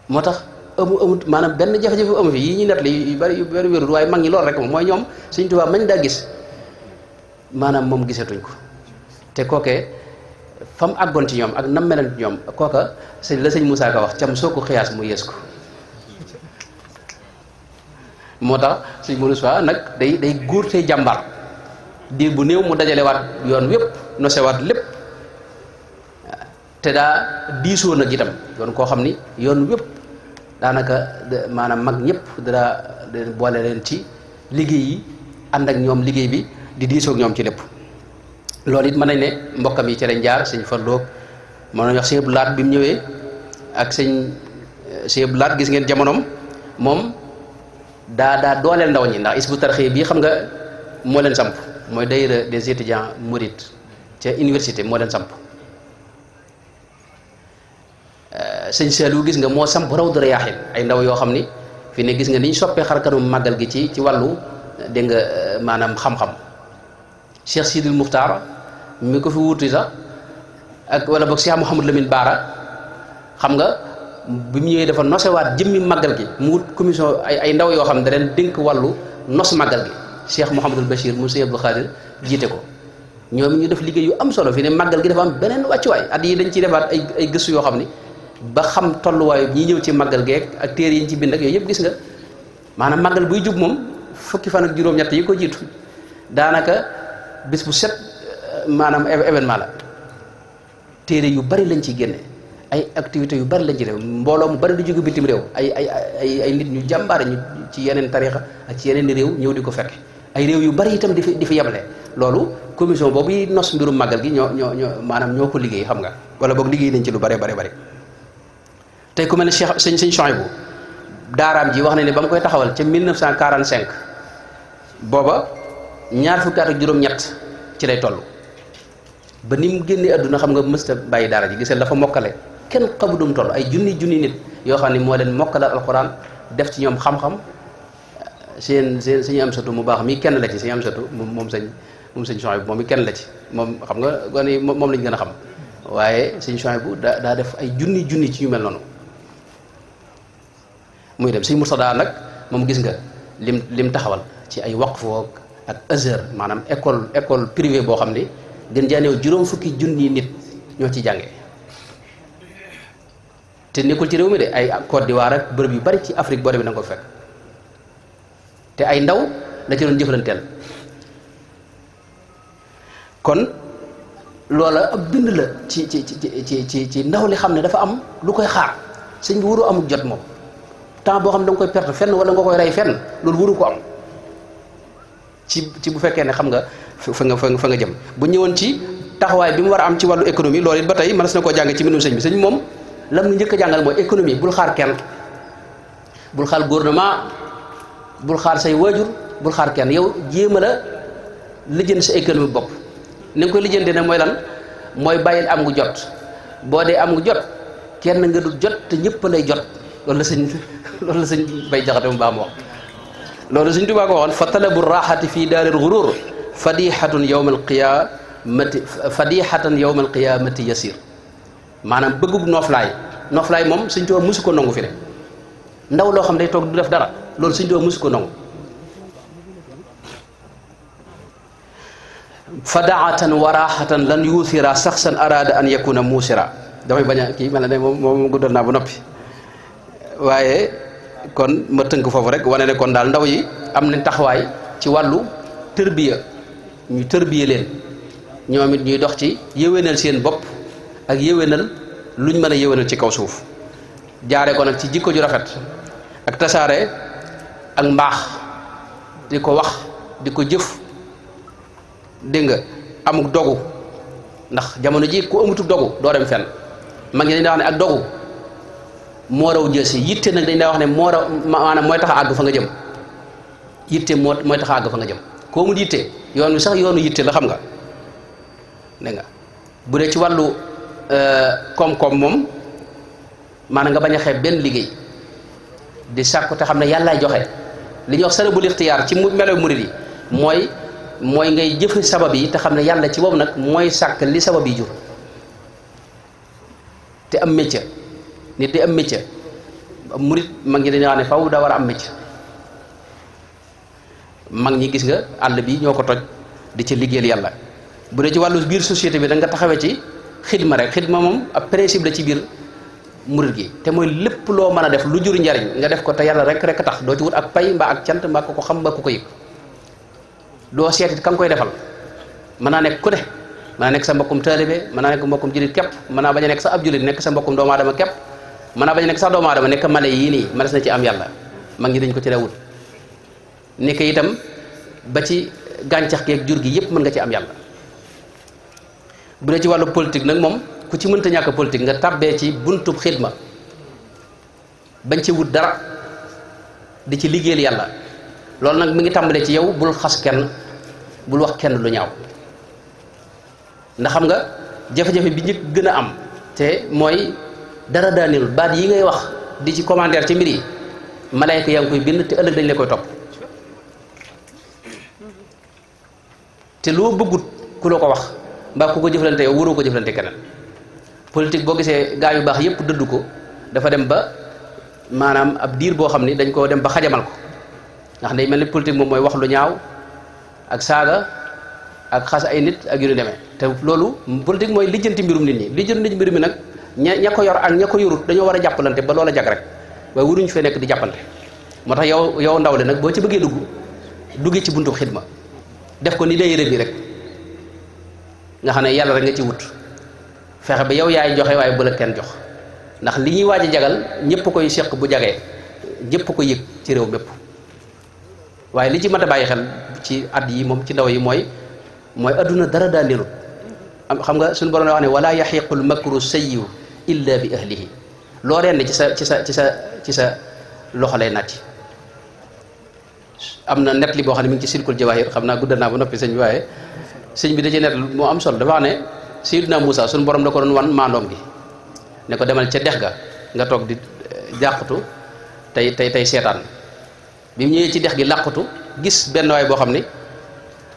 moo tax amut maanaam benn jafe-jafe amu fi yii ñuy net li yu bari wérul waaye mag ñi loolu rek moom mooy ñoom Sëñ Tuubaa mañ daa gis maanaam moom gisatuñ ko. te kookee fa mu àggoon ci ñoom ak nam melan ci ñoom kooka sëñ Moussa Ka wax cam soo ko xiyaas mu yées ko. moo tax sëñ Moussa nag day góor tey jàmbar diir bu néew mu dajalewaat yoon wépp nosewaat lépp te daa diisoo nag itam yoon koo xam ni yoon wépp daanaka maanaam mag ñëpp daa boole leen ci liggéey yi ànd ak ñoom liggéey bi di diisoo ak ñoom ci lépp. loolu it mën nañ ne mbokkam yi ci lañ jaar sëñ Falloog mën nañu wax sëñ Abdou Lahat bi mu ñëwee ak sëñ Abdou Lahat gis ngeen jamonoom moom daa dooleel ndaw ñi ndax Hizbut Tarqiyyah bii xam nga moo leen samp mooy daayira des étudiants mourides ca université moo leen samp. sëñ Saliou gis nga moo samp Rawdu Rayaahiin ay ndaw yoo xam ni fi ne gis nga ni ñu soppee xarkanum màggal gi ci wàllu dégg nga maanaam xam-xam. Cheikh Sidil Muxtaar mi ko fi wuuti sax ak wala boog Cheikh Mouhamadou Lamine Baara xam nga bi mu ñëwee dafa nosewaat jëmmi màggal gi mu wut commission ay ndaw yoo xam ne da leen dénk wàllu nos màggal gi Cheikh Mouhamadul Bachir mu Sëñ Abdou Khadir jiite ko ñoom ñu def liggéey yu am solo fi ne màggal gi dafa am beneen wàccuwaay at yi dañ ciy defaat ay gëstu yoo xam ni ba xam tolluwaayu ñi ñëw ci màggal geek ak téere yi ñu ci bind ak yooyu yëpp gis nga maanaam màggal buy jub moom fukki fan ak juróom-ñett yi ko jiitu daanaka bis bu set maanaam événement la téere yu bari lañ ci génne ay activités yu bari lañ ci def mbooloo mu bari du jóge bitim réew ay nit ñu jàmbaare ñu ci yeneen tarixa ak ci yeneen réew ñëw di ko fekke ay réew yu bari itam di fi yebale loolu commission boobu nos mbirum màggal gi ñoo maanaam ñoo ko liggéey xam nga wala boog liggéey nañ ci lu bari tey ku mel ne Cheikh sëñ Chouaïbou daaraam ji wax na ne ba mu koy taxawal ca 1945 booba ñaar fukki at ak juróom-ñett ci lay toll ba ni mu génnee àdduna xam nga mësta bàyyi daara ji gisal dafa mokkale kenn xamudum toll ay junni nit yoo xam ne moo leen mokkalal alxuraan def ci ñoom xam-xam seen suñu am satu mu baax mii kenn la ci suñu am satu moom sëñ Chouaïbou moom mi kenn la ci moom xam nga gone moom lañ gën a xam waaye sëñ Chouaïbou daa def ay junni ci ñu mel noonu muy dem sëñ Murtada nag moom gis nga lim taxawal ci ay waqf ak Azhar maanaam école privée boo xam ni gën jaaneew juróom fukki junni nit ñoo ci jànge te nekkul ci réew mi de ay Côte d'Ivoire ak bërëb yu bari ci Afrique boo demee da nga ko fekk te ay ndaw la ci doon jëflanteel kon loola ab bind la ci ndaw li xam ne dafa am lu koy xaar sëñ bi waru amul jot moom temps boo xam ne da nga koy perte fenn wala nga koy rey fenn loolu waru ko am ci bu fekkee ne xam nga fa nga jëm bu ñëwoon ci taxawaay bi mu war a am ci wàllu économie loolu it ba tey mënees na koo jàng ci mbindum sëñ bi sëñ moom lam nu njëkk a jàngal mooy économie bul xaar kenn bul xaar gouvernement bul xaar say waajur bul xaar kenn yow jéem a la lijjanti sa économie bopp ni nga koy lijjante nag mooy lan mooy bàyyil am ngu jot boo dee am ngu jot kenn nga dul jot te ñëpp lay jot loolu la sëñ bay jaxate mu baax mu wax loolu sëñ Tuubaa ko waxoon fa talabu raxati fii daaril gurur fadixatan yawma alqiyamati yasir maanaam bëggug nooflaay moom sëñ Tuubaa musu ko nangu fi ne ndaw loo xam day toog du def dara loolu sëñ Tuubaa musu ko nangu fadaatan wa raxatan lan yuuthira saxsan arada an yakuna muusira damay bañ a kii mel ne moom guddal naa ba noppi waaye kon ma tënk foofu rek wane ne kon daal ndaw yi am nañ taxawaay ci wàllu tërbiya ñu tërbiya leen ñoom it ñuy dox ci yéwénal seen bopp ak yéwénal luñ mën a yéwénal ci kaw suuf jaare ko nag ci jikko ju rafet ak tasaare ak mbaax di ko wax di ko jëf dégg nga amuk dogu ndax jamono ji ku amutu dogu doo dem fenn mag ñi dañ daa wax ne ak dogu moo raw jësi yitte nag dañ daa wax ne moo raw maanaam mooy tax a àgg fa nga jëm yitte mooy tax a àgg fa nga jëm koo mu yitte yoon wi sax yoonu yitte la xam nga dégg nga bu dee ci wàllu koom-koom moom maanaam nga bañ a xeeb benn liggéey di sàkku te xam ne yàllaay joxe li ñuy wax salabul ixtiyaar ci melo murid yi mooy ngay jëfe sabab yi te xam ne yàlla ci boobu nag mooy sàkk li sabab yi jur te am métier nit di am métier murid mag ñi dañuy wax ne faw daa war a am métier mag ñi gis nga àll bi ñoo ko toj di ci liggéeyal yàlla bu dee ci wàllu biir société bi da nga taxawee ci xidma rek xidma moom ab principe la ci biir murid gi te mooy lépp loo mën a def lu jur njariñ nga def ko te yàlla rek tax doo ci wut ak pay mbaa ak cant mbaa ko xam mbaa ko yëg doo seetit ka nga koy defal mën naa nekk ku ne mën naa nekk sa mbokkum taalibe mën naa nekk mbokkum julit képp mën naa bañ a nekk sax ab julit nekk sa mbokkum doomu aadama képp mën naa bañ a nekk sax doomu aadama nekk male yii nii mënees na ci am yàlla mag ñi dañ ko ci wut nekk itam ba ci gàncax geeg jur gi yëpp mën nga ci am yàlla bu dee ci wàllu politique nag moom ku ci mënta ñàkk politique nga tàbbee ci buntub xidma bañ ci wut dara di ci liggéeyal yàlla loolu nag mi ngi tàmbalee ci yow bul xas kenn bul wax kenn lu ñaaw ndax xam nga jafe-jafe bi njëkk gën a am te mooy dara daaneel baat yi ngay wax di ci commentaire ci mbir yi malayka yaa ngi koy bind te ëllëg dañ la koy topp te loo bëggut ku la ko wax mbaa ku ko jëflante yow waroo ko jëflante keneen politique boo gisee gaa yu baax yépp dëddu ko dafa dem ba maanaam ab diir boo xam ni dañ koo dem ba xajamal ko ndax day mel ni politique moom mooy wax lu ñaaw ak saaga ak xas ay nit ak yu ñu demee te loolu politique mooy lijjanti mbirum nit ñi lijjanti mbir mi nag ña ko yor ak ña ko yorut dañoo war a jàppalante ba loola jag rek waaye waruñu fee nekk di jàppante moo tax yow ndaw le nag boo ci bëggee duggee ci buntu xidma def ko ni daayira bi rek nga xam ne yàlla rek nga ci wut fexe ba yow yaay joxe waaye bu la kenn jox ndax li ñuy waaj a jagal ñëpp koy seq bu jagee ñëpp ko yëg ci réew mépp waaye li ci mat a bàyyi xel ci at yi moom ci ndaw yi mooy adduna dara daa nelut xam nga suñu borom wax ne wala yaxiqul makru sayyi'u illa bi ahlihi loo renn ci sa loxo lay nàcc am na net li boo xam ne mi ngi ci silkul jawahir xam naa guddal naa ba noppi sëñ bi waaye sëñ bi da ci net moo am solo dafa wax ne Sayyidina Muusa suñu borom da ko doon wan maandoom gi ne ko demal ca dex ga nga toog di jàqatu tey seetaan bi mu ñëwee ci dex gi làqatu gis benn waay boo xam ne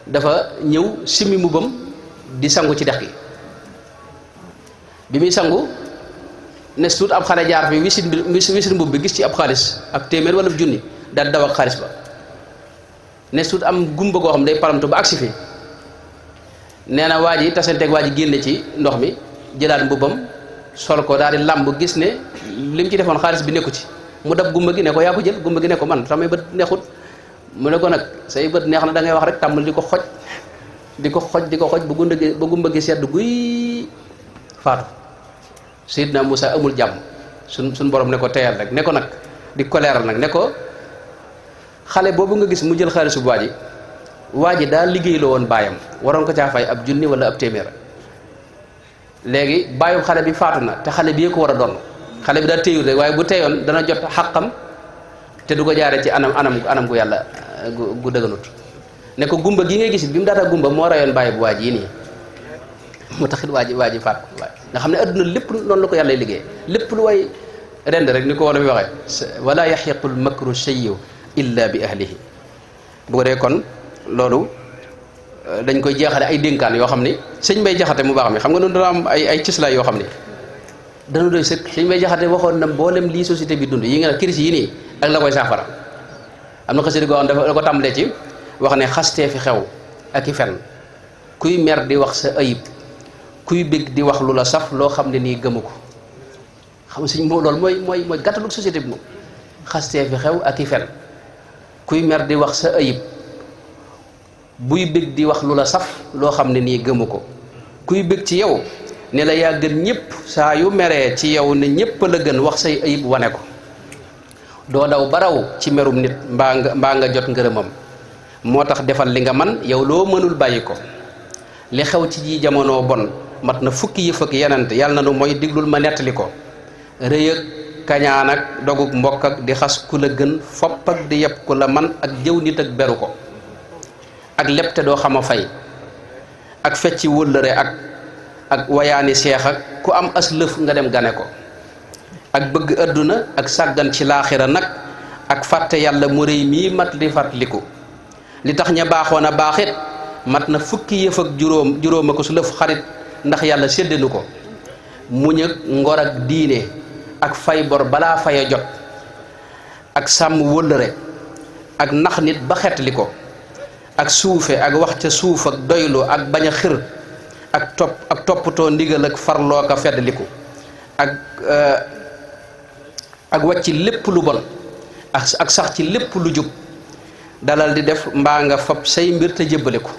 dafa ñëw simmi mbubbam di sangu ci dex gi bi muy sangu ne suut ab xale jaar fi wisin mbubb bi gis ci ab xaalis ak téeméer wala junni daal daw ak xaalis ba ne suut am gumba goo xam day paramtu ba agsi fi nee na waa ji tasanteeg waa ji génne ci ndox mi jëlaat mbubbam sol ko daal di làmb gis ne li mu ci defoon xaalis bi nekku ci mu dab gumba gi ne ko yaa ko jël gumba gi ne ko man samay bët neexut mu ne ko nag say bët neex na da ngay wax rek tàmbali di ko xoj ba gumba gi sedd guy faatu Seydina Muusa amul jàmm suñ borom ne ko teyal rek ne ko nag di ko leeral nag ne ko xale boobu nga gis mu jël xaalisu waa ji daa liggéey la woon baayam waroon ko caa fay ab junni wala ab téeméer léegi baayu xale bi faatu na te xale bi ko war a doon xale bi daa téyul rek waaye bu teyoon dana jot xàqam te du ko jaare ci anam gu yàlla gu dëgganut ne ko gumba gi ngay gis bi mu daata gumba moo rayoon bàyyi bu waa ji nii mu taxit waa ji faat ko nga xam ne adduna lépp noonu la ko yàlla liggéey lépp lu way rend rek ni ko wala fi waxee wala yaxiqul makru sayyi'u illa bi ahlihi bu ko dee kon loolu dañ koy jeexale ay dénkaan yoo xam ni sëñ Mbay Jaxate mu baax mi xam nga noonu dana am ay cislaay yoo xam ni dana doy sëkk sëñ Mbay Jaxate waxoon na mboolem lii société bi dund yi nga crise yi nii ak la koy saafara am na xasida goo xam dafa la ko tàmbalee ci wax ne xastee fi xew ak i fen kuy mer di wax sa ayib kuy bég di wax lu la saf loo xam ne nii gëmu ko xam sëñ moo loolu mooy gàttalu société bi moom xastee fi xew ak i fen kuy mer di wax sa ayib buy bég di wax lu la saf loo xam ne nii gëmu ko kuy bég ci yow ne la yaa gën ñëpp saa yu meree ci yow ne ñëpp la gën wax say ayib wane ko doo daw baraw ci merum nit mbaa nga jot ngërëmam moo tax defal li nga man yow loo mënul bàyyi ko li xew ci ji jamono bon mat na fukki yëf ak yenante yàlla na nu mooy diglul ma nettali ko rëy ak kañaan ak doguk mbokk ak di xas ku la gën fopp ak di yeb ku la man ak jëw nit ak beru ko ak lépp te doo xam a fay ak fecci wëllëre ak wayaani seex ak ku am as lëf nga dem gane ko ak bëgg adduna ak sàggan ci laaxira nag ak fàtte yàlla mu rëy mii mat li fàttaliku li tax ña baaxoon a baaxit mat na fukki yëf ak juróom a ko su lëf xarit ndax yàlla séddanu ko muñ ak ngor ak diine ak fay bor balaa fay a jot ak sàmm wëllëre ak nax nit ba xetli ko ak suufe ak wax ca suuf ak doylu ak bañ a xër ak toppatoo ndigal ak farloo ka feddliku ak wàcc lépp lu bon ak sax ci lépp lu jub dalal di def mbaa nga fab say mbir te jébbale ko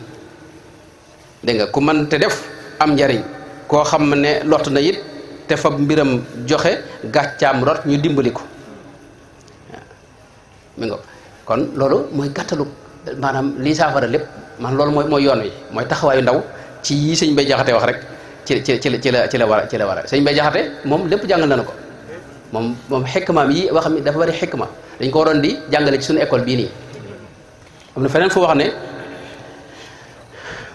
dégg nga ku mën te def am njariñ koo xam ne lott na it te fab mbiram joxe gàccaam rot ñu dimbali ko waaw mi nga kon loolu mooy gàttalu maanaam lii saafara lépp man loolu mooy yoon wi mooy taxawaayu ndaw ci yii sëñ Bay Jaxate wax rek ci la war a sëñ Bay Jaxate moom lépp jàngal na ko moom xikmaam yi wax mi dafa bari xikma dañ ko waroon di jàngale ci suñu école bii nii am na feneen fu wax ne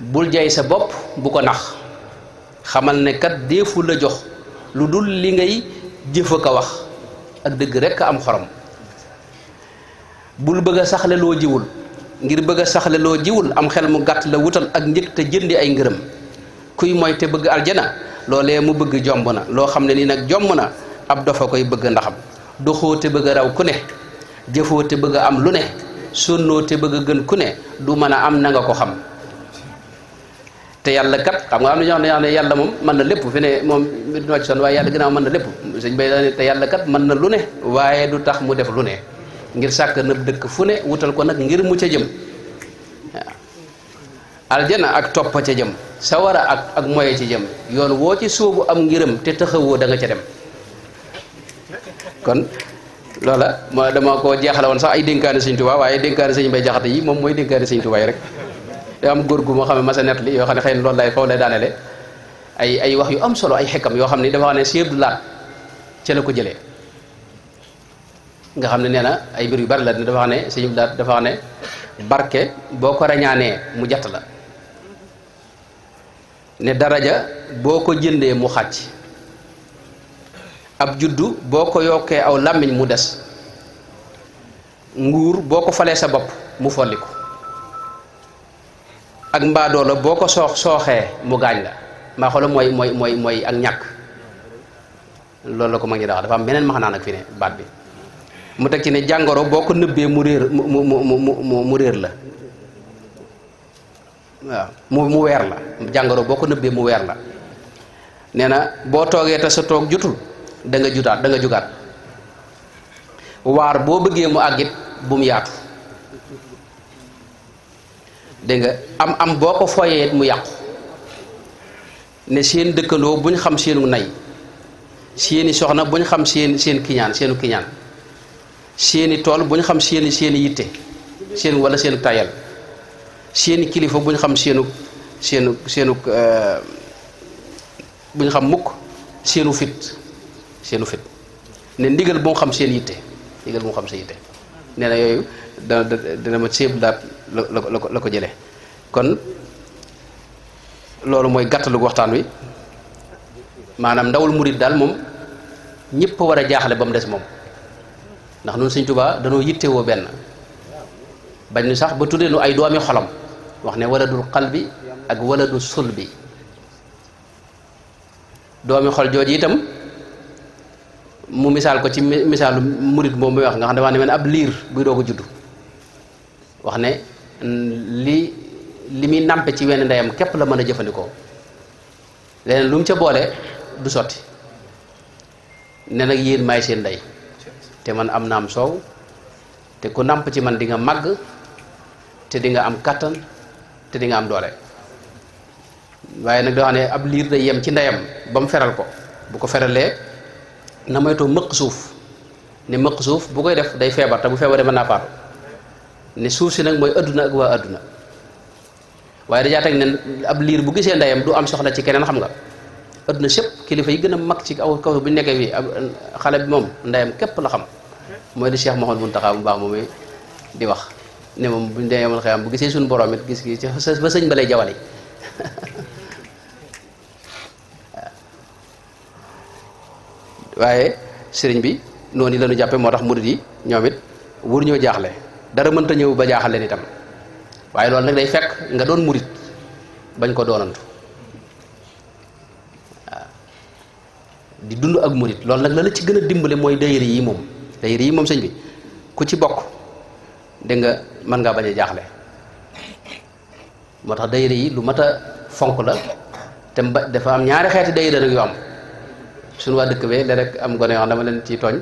bul jay sa bopp bu ko nax xamal ne kat deefu la jox lu dul li ngay jëf a ko wax ak dëgg rekk am xorom bul bëgg a saxle loo jiwul ngir bëgg a saxle loo jiwul am xel mu gàtt la wutal ak njëg te jëndi ay ngërëm kuy mooy te bëgg aljana loolee mu bëgg jomb na loo xam ne nii nag jomb na ab dofa koy bëgg ndaxam doxoo te bëgg a raw ku ne jëfoo te bëgg a am lu ne sonnoo te bëgg a gën ku ne du mën a am na nga ko xam te yàlla kat xam nga am na ñoo xam ne yàlla moom mën na lépp fi ne moom du wàcc sonn waaye yàlla ginnaaw mën na lépp sëñ bay daane te yàlla kat mën na lu ne waaye du tax mu def lu ne ngir sàkk na dëkk fu ne wutal ko nag ngir mu ca jëm waaw aljana ak topp ca jëm sawara ak moye ci jëm yoon woo ci sóobu am ngiram te taxawoo da nga ca dem kon loola ma dama ko jeexale woon sax ay dénkaane sëñ Tuubaa waaye dénkaane sëñ Mbay Jaxate yi moom mooy dénkaane sëñ Tuubaa yi rek da am góor gu moo xam ne masa net li yoo xam ne xëy na loolu lay foofu lay daanele ay wax yu am solo ay xekkam yoo xam ne dafa wax ne Sëñ Abdu Laat ca la ko jëlee nga xam ne nee na ay mbir yu bari la dafa wax ne Sëñ Abdu Laat dafa wax ne barke boo ko rañaanee mu jatt la ne daraja boo ko jëndee mu xàcc ab juddu boo ko yokkee aw làmmiñ mu des nguur boo ko falee sa bopp mu folliku ak mbaadoo la boo ko sooxee mu gaañ la maa xoola mooy ak ñàkk loolu la ko mag ñi dafa am beneen maxanaa nag fi ne baat bi mu teg ci ne jàngoro boo ko nëbbee mu réer la waaw mu weer la jàngoro boo ko nëbbee mu weer la nee na boo toogee te sa toog jotul da nga jugaat waar boo bëggee mu àggit bu mu yaatu dégg nga am boo ko foyee mu yàqu ne seen dëkkandoo buñ xam seenu nay seeni soxna buñ xam seen kiñaan seenu kiñaan seeni tool buñ xam seeni yitte seen wala seenu tayal seeni kilifa buñ xam seenu buñ xam mukk seenu fit ne ndigal bu mu xam seen yitte ndigal bu mu xam sa yitte nee na yooyu dana ma séeb daat la ko jële kon loolu mooy gàttalu waxtaan wi maanaam ndawul murit daal moom ñëpp war a jaaxle ba mu des moom ndax nun Sëñ Tuubaa danoo yittewoo benn bañ nu sax ba tuddee nu ay doomi xolam wax ne waladul qalbi ak waladul sulbi doomi xol jooju itam mu misaal ko ci misaalu murit moom muy wax nga xam ne wax ne man ab liir buy doog a juddu wax ne li muy nàmpe ci wenn ndeyam képp la mën a jëfandikoo leneen lu mu ca boole du sotti ne nag yéen maay seen ndey te man am naam soow te ku nàmp ci man di nga màgg te di nga am kattan te di nga am doole waaye nag da wax ne ab liir day yem ci ndeyam ba mu feral ko bu ko feralee na moytoo mëq suuf ne mëq suuf bu koy def day feebar te bu feebaree mën naa faatu ne suuf si nag mooy adduna ak waa adduna waaye dajaa teg ne ab liir bu gisee ndeyam du am soxla ci keneen xam nga adduna sépp kilifa yi gën a mag ci kaw bu ñu nekkee fii xale bi moom ndeyam képp la xam mooy di Cheikh Mouhamadou Mountakha bu baax moom di wax ne moom buñ demee yomal xëyam bu gisee suñu borom it gis gi ba sëñ ba lay jawali waaye sëriñ bi noonu la ñu jàppe moo tax murid yi ñoom it wur ñoo jaaxle dara mënta ñëw ba jaaxal leen itam waaye loolu nag day fekk nga doon murid bañ ko doonantu waaw di dund ak murid loolu nag la la ci gën a dimbale mooy daayira yi moom sëñ bi ku ci bokk dégg nga mën ngaa bañ a jaaxle moo tax daayira yi lu mat a fonk la te dafa am ñaari xeeti daayira nag yu am suñu waa dëkk bee léeg rek am gone yoo xam dama leen ci tooñ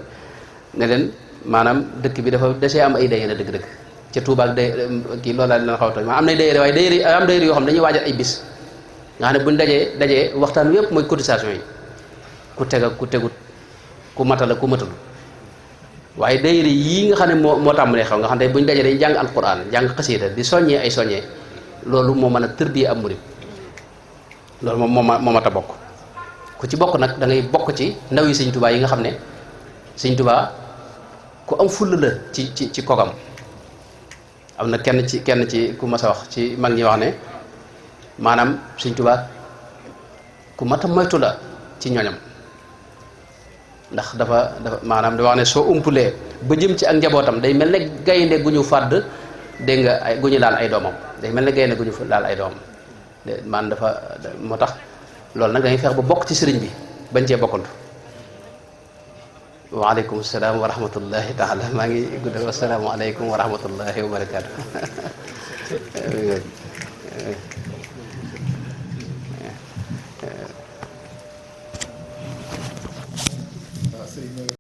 ne leen maanaam dëkk bi dafa desee am ay daayira dëgg-dëgg ca Touba ak day kii loolu laa leen xaw a tooñ maa am nay daayira waaye daayira am daayira yoo xam dañuy waajal ay bis nga xam ne buñ dajee waxtaan wi yëpp mooy cotisation yi ku teg ak ku tegut ku matal ak ku matul waaye daayira yii nga xam ne moo tàmbalee xew nga xam ne buñ dajee dañuy jàng alquran jàng xasiida di soññee ay soññee loolu moo mën a tërbiye am murid loolu moom moo mat a bokk ku ci bokk nag da ngay bokk ci ndaw yi Sëñ Tuubaa yi nga xam ne Sëñ Tuubaa ku am fulla la ci kogam am na kenn ci ku mas a wax ci mag ñi wax ne maanaam Sëñ Tuubaa ku mat a moytu la ci ñoñam ndax dafa maanaam da wax ne soo umpulee ba jëm ci ak njabootam day mel ne gaynde gu ñu fàdd dégg nga ay gu ñu laal ay doomam day mel ne gaynde gu ñu laal ay doomam man dafa moo tax loolu nag dañuy feex ba bokk ci sëriñ bi bañ cee bokkantu waaleykum salaam wa rahmatullahi taala maa ngi guddal wasalaamu aleykum wa rahmatullahi wa barakaatu sëriñ ñoo